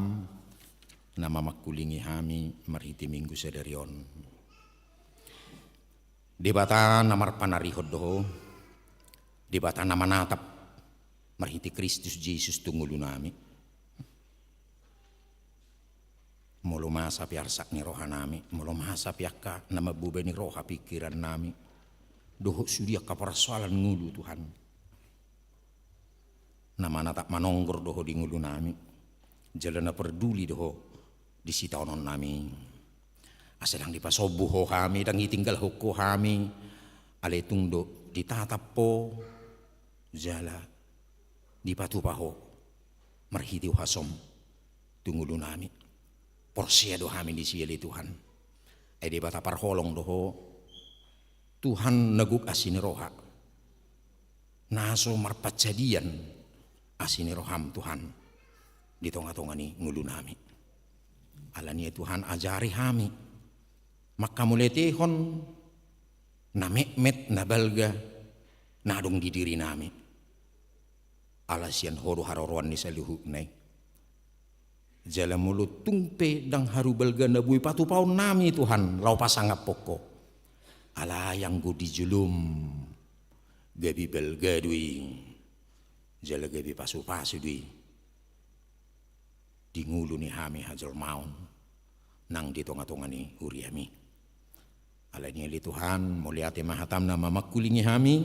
na mamangkulingi hami marhite Minggu sadari on. Debata na marpanarihon do Ho, Debata na manatap marhite Kristus Jesus tu ngolunami. Molo masa pe arsak ni rohanami, molo masa pe angka na mambebani roha pingkirannami, dohot sude angka parsoalan ngolu, Tuhan. Na manatap manonggor do Ho di ngolunami, jala na parduli do Ho di sitaononnami. Asa ndang dipasombu Ho hami, ndang ditinggalhon Ho hami, alai tung do ditatap Ho, jala dipatupa Ho marhite huasoM tu ngolunami. Porsea do hami disi ale Tuhan. Ai Debata parholong do Ho, Tuhan na gok asi ni roha, na so marpansadian asi ni rohaM, Tuhan, di tonga-tonga ni ngolunami. Alani i Tuhan, ajari hami manghamauliatehon na metmet, na balga, na adong di dirinami. Ala sian Ho do haroroan ni saluhutna i. Jala molo tung pe ndang haru balga na boi patupaonnami, Tuhan, laho pasangaphon Ho, alai anggo di joloM gabe balga do i, jala gabe pasupasu do i di ngolu ni hami hajolmaon. nang di tonga-tonga ni huriami. Alani i ale Tuhan, mauliate ma hatam na mamangkulingi hami,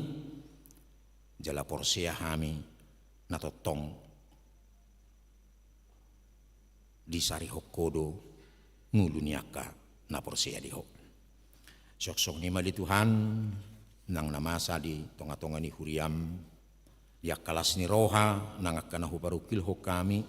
jala porsea hami na tongtong disarihon Ho do ngolu ni angka na porsea di Ho. Suang songon i ma ale Tuhan, nang na masa di tonga-tonga ni huriam, di angka las ni roha nang angka na huparungkilhon hami,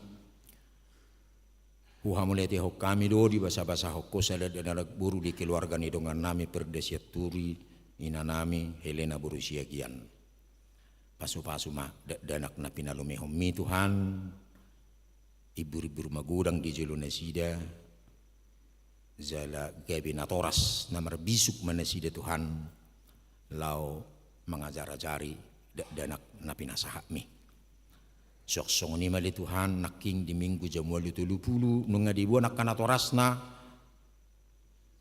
huhamauliatehon hami do dibasabasahon Ho sada dakdanak boru di keluarga ni dongannami Perda Sianturi, inanami Helena boru Siagian. Pasupasu ma dakdanak na pinalumehonmi Tuhan, imbur-imbur magodang di jolo nasida, jala gabe natoras na marbisuk ma nasida Tuhan, laho mangajar-ajari dakdanak na pinasahatmi. Suang songon i ma ale Tuhan, nangkin di Minggu jam ualu tolu pulu nunga diboan angka natorasna,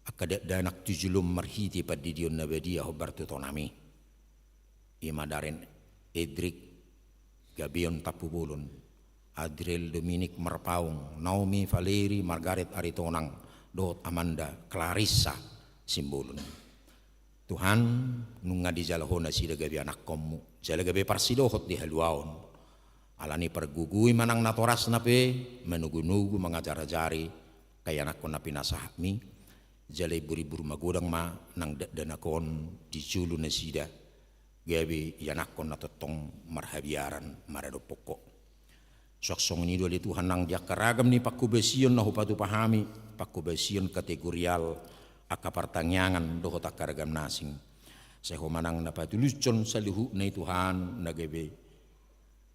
angka dakdanak tu jolo on marhite pandidion na badia hombar tu tonami. I ma Daren Edrik, Gabeon Tampubolon, Adriel Dominik Marpaung, Naomi Valeri, Margaret Aritonang, dohot Amanda Clarissa Simbolon. Tuhan, nunga dijalo Ho nasida gabe anakkonmu, jala gabe parsidohot di haluaon. Alani i pargogoi ma nang natorasna pe manogunogu mangajar-ajari angka ianakkon na pinasahatmi, jala imbur-imbur magodang ma nang dakdanak on di jolo nasida, gabe ianakkon na tongtong marhabiaran maradophon Ho. Suang songon i do ale Tuhan nang di angka ragam ni panghobasion na hupatupa hami, panghobasion kategorial, angka partangiangan dohot angka ragam na asing, sai Ho ma nang na patulushon saluhutna i Tuhan, na gabe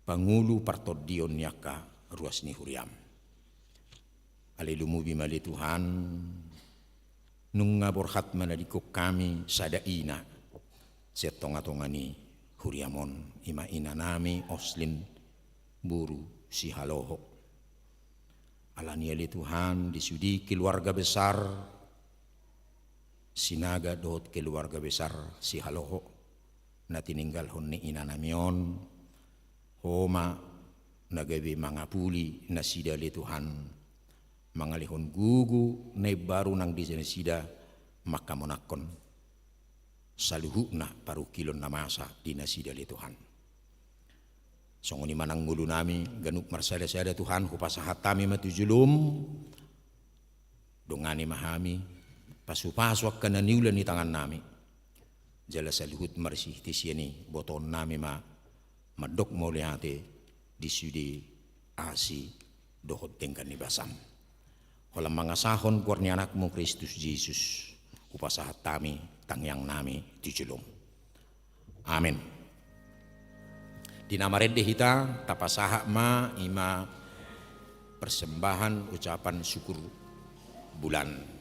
pangolu partondion ni angka ruas ni huriam. Alai lumobi ma ale Tuhan, nunga borhat manadingkon hami sada ina sian tonga-tonga ni huriam on, i ma inanami Oslin boru Sihaloho. Alani i ale Tuhan, di sude keluarga besar Sinaga dohot keluarga besar Sihaloho na tininggalhon ni inanami on, Ho ma na gabe mangapuli nasida ale Tuhan, mangalehon gogo na imbaru nang di nasida manghamonangkon saluhutna parungkilon na masa di nasida ale Tuhan. Songon i ma nang ngolunami ganup marsada-sada Tuhan, hupasahat hami ma tu jolom. Dongani ma hami, pasupasu angka na niula ni tangannami. Jala saluhut marsihite sian i botoonnami ma mandok mauliate di sude asi dohot denggan ni basam. Holan mangasahon goar ni Anakmu Kristus Jesus, hupasahat hami tangiangnami tu jolom. Amen. Di na marende hita, tapasahat ma i ma persembahan ucapan syukur bulan.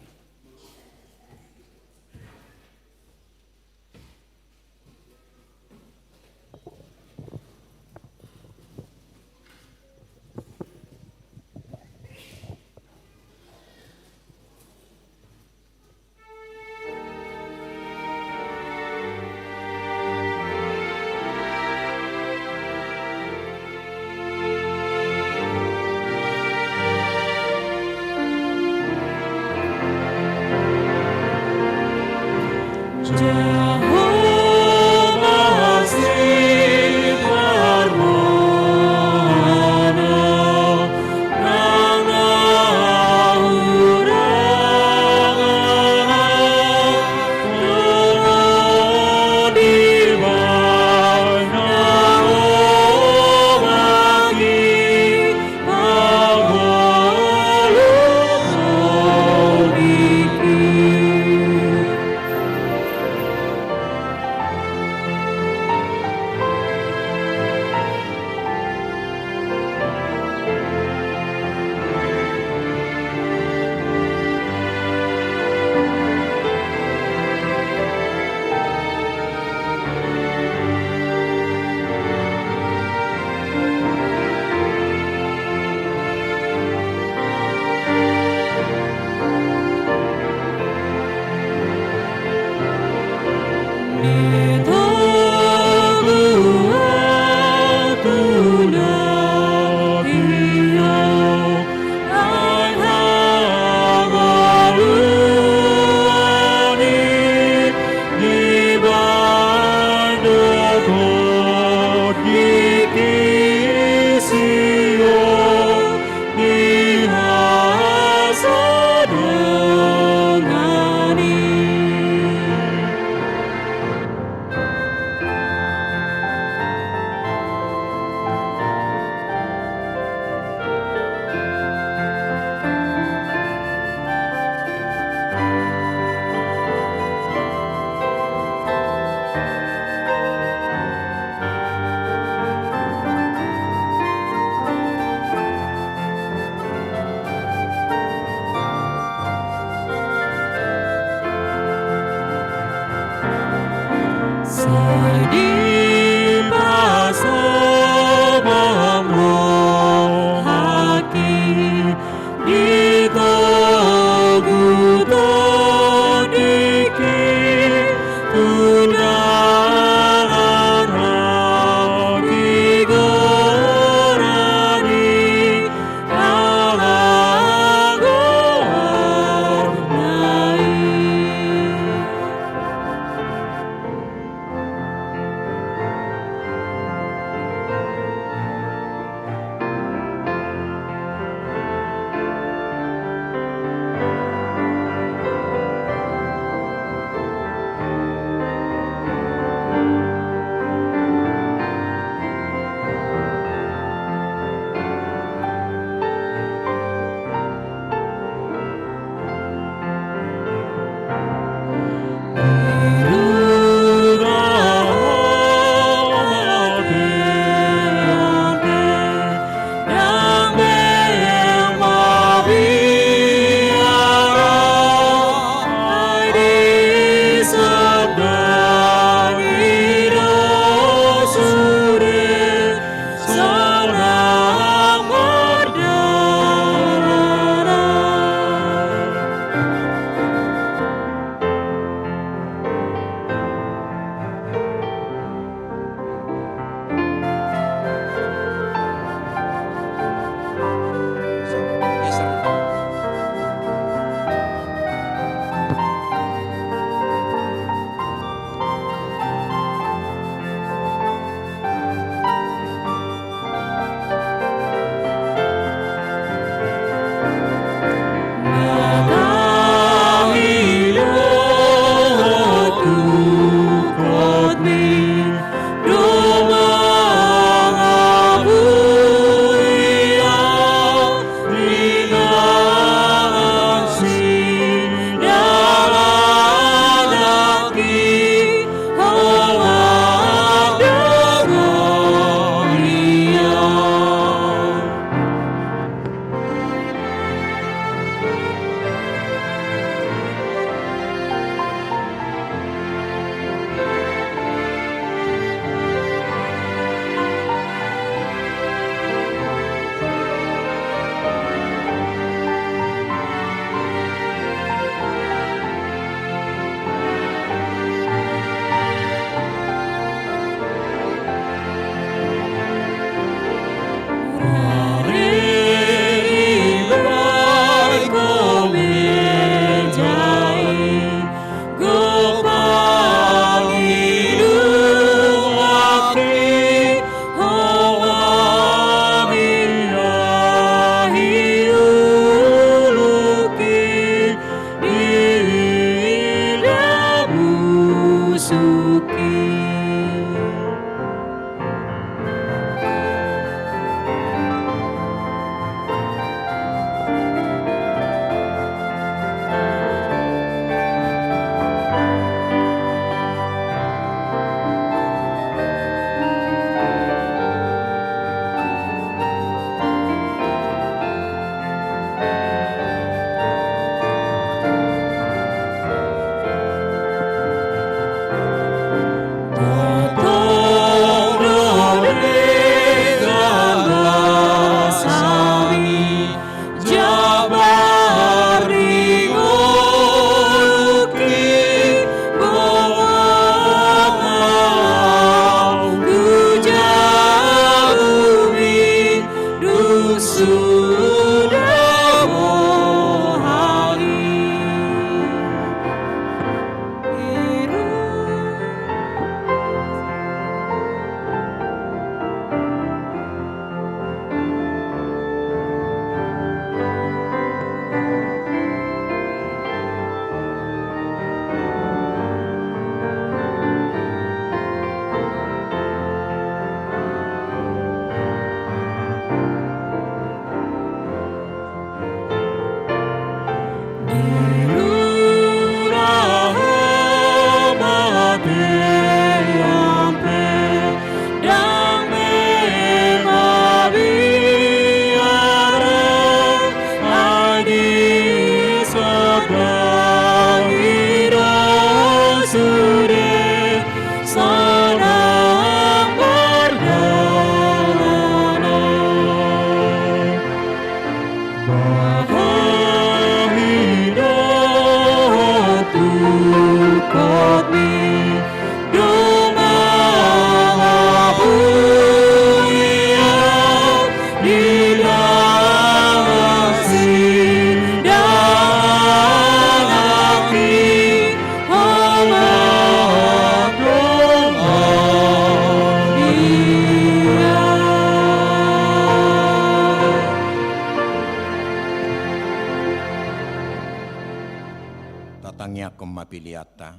ma peleanta.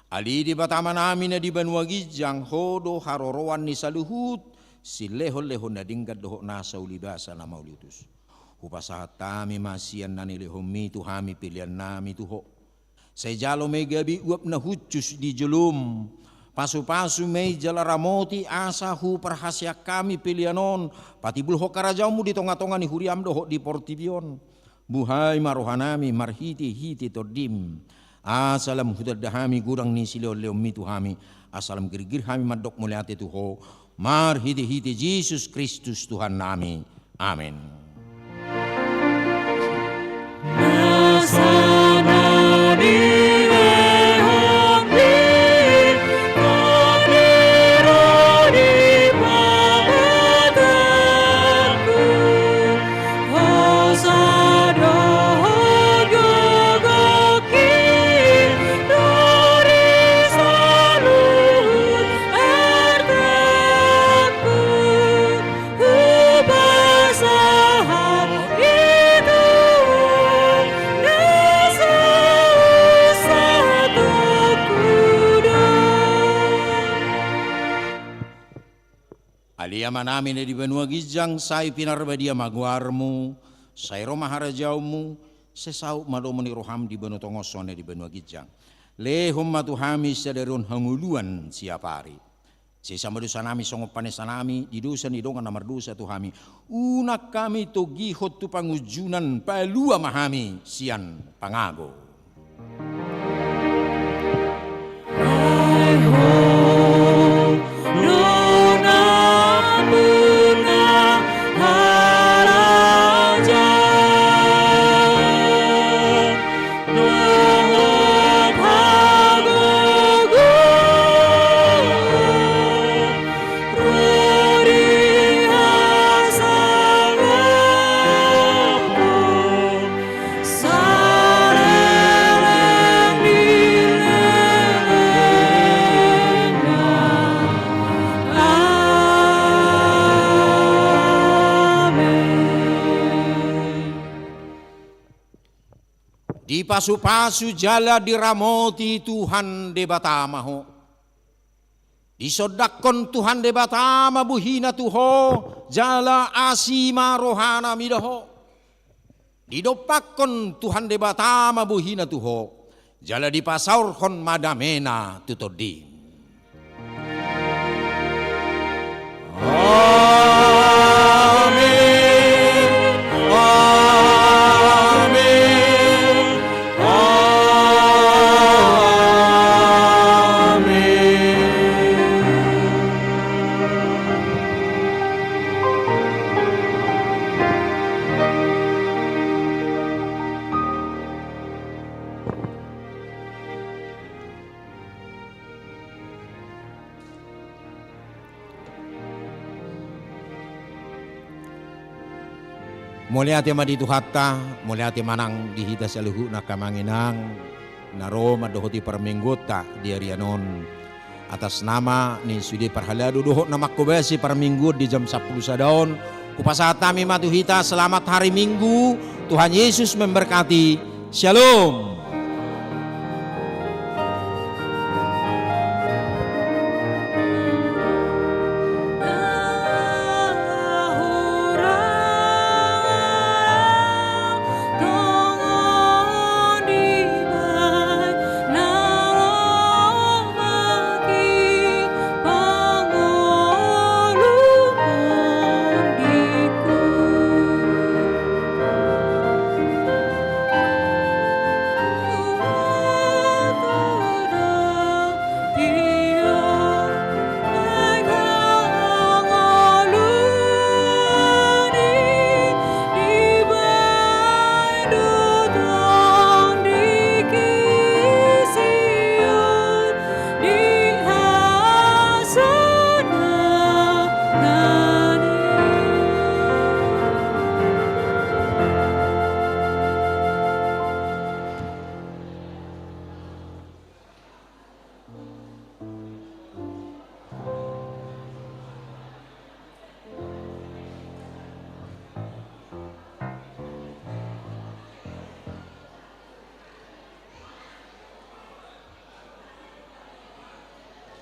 Ale Debata Amanami na di banua ginjang, Ho do haroroan ni saluhut silehonlehon na denggan dohot nasa ulibasa na mauliutus. Hupasahat hami ma sian na nilehonMi tu hami peleannami tu Ho. Sai jalo ma i gabe uap na hushus di jolom. Pasupasu ma i jala ramoti asa huparhaseang hami pelean on patimbulhon harajaonMu di tongatonga ni huriaM dohot di portibi on. Buhai ma rohanami marhitehite TondiM. Asa lam hutanda hami godang ni silehonlehonMi tu hami. Asa lam girgir hami mandok mauliate tu Ho marhitehite Jesus Kristus Tuhannami. Amen. Ale Amanami na di banua ginjang, sai pinarbadia ma goarMu, sai ro ma harajaonMu, sai saut ma lomo ni rohaM di banua tonga on songon na di banua ginjang. Lehon ma tu hami sadari on hangoluan siapari. Sesa ma dosanami songon panesanami di dosa ni dongan na mardosa tu hami. Unang hami togihon tu pangunjunan, palua ma hami sian pangago. Dipasupasu jala diramoti Tuhan Debata ma ho. Disondangkon Tuhan Debata ma bohina tu ho, jala asi ma rohana mida ho. Didompakkon Tuhan Debata ma bohina tu ho, jala dipasaorhon ma damena tu tondim. Amen. Amen. Amen. Mauliate ma di Tuhanta, mauliate ma nang di hita saluhutna angka amang inang na ro mandohoti parmingguonta di arian on. Atas nama ni sude parhalado dohot na manghobasi parmingguon di jam sampulu sada on, hupasahat hami ma tu hita selamat hari Minggu, Tuhan Yesus memberkati. Shalom.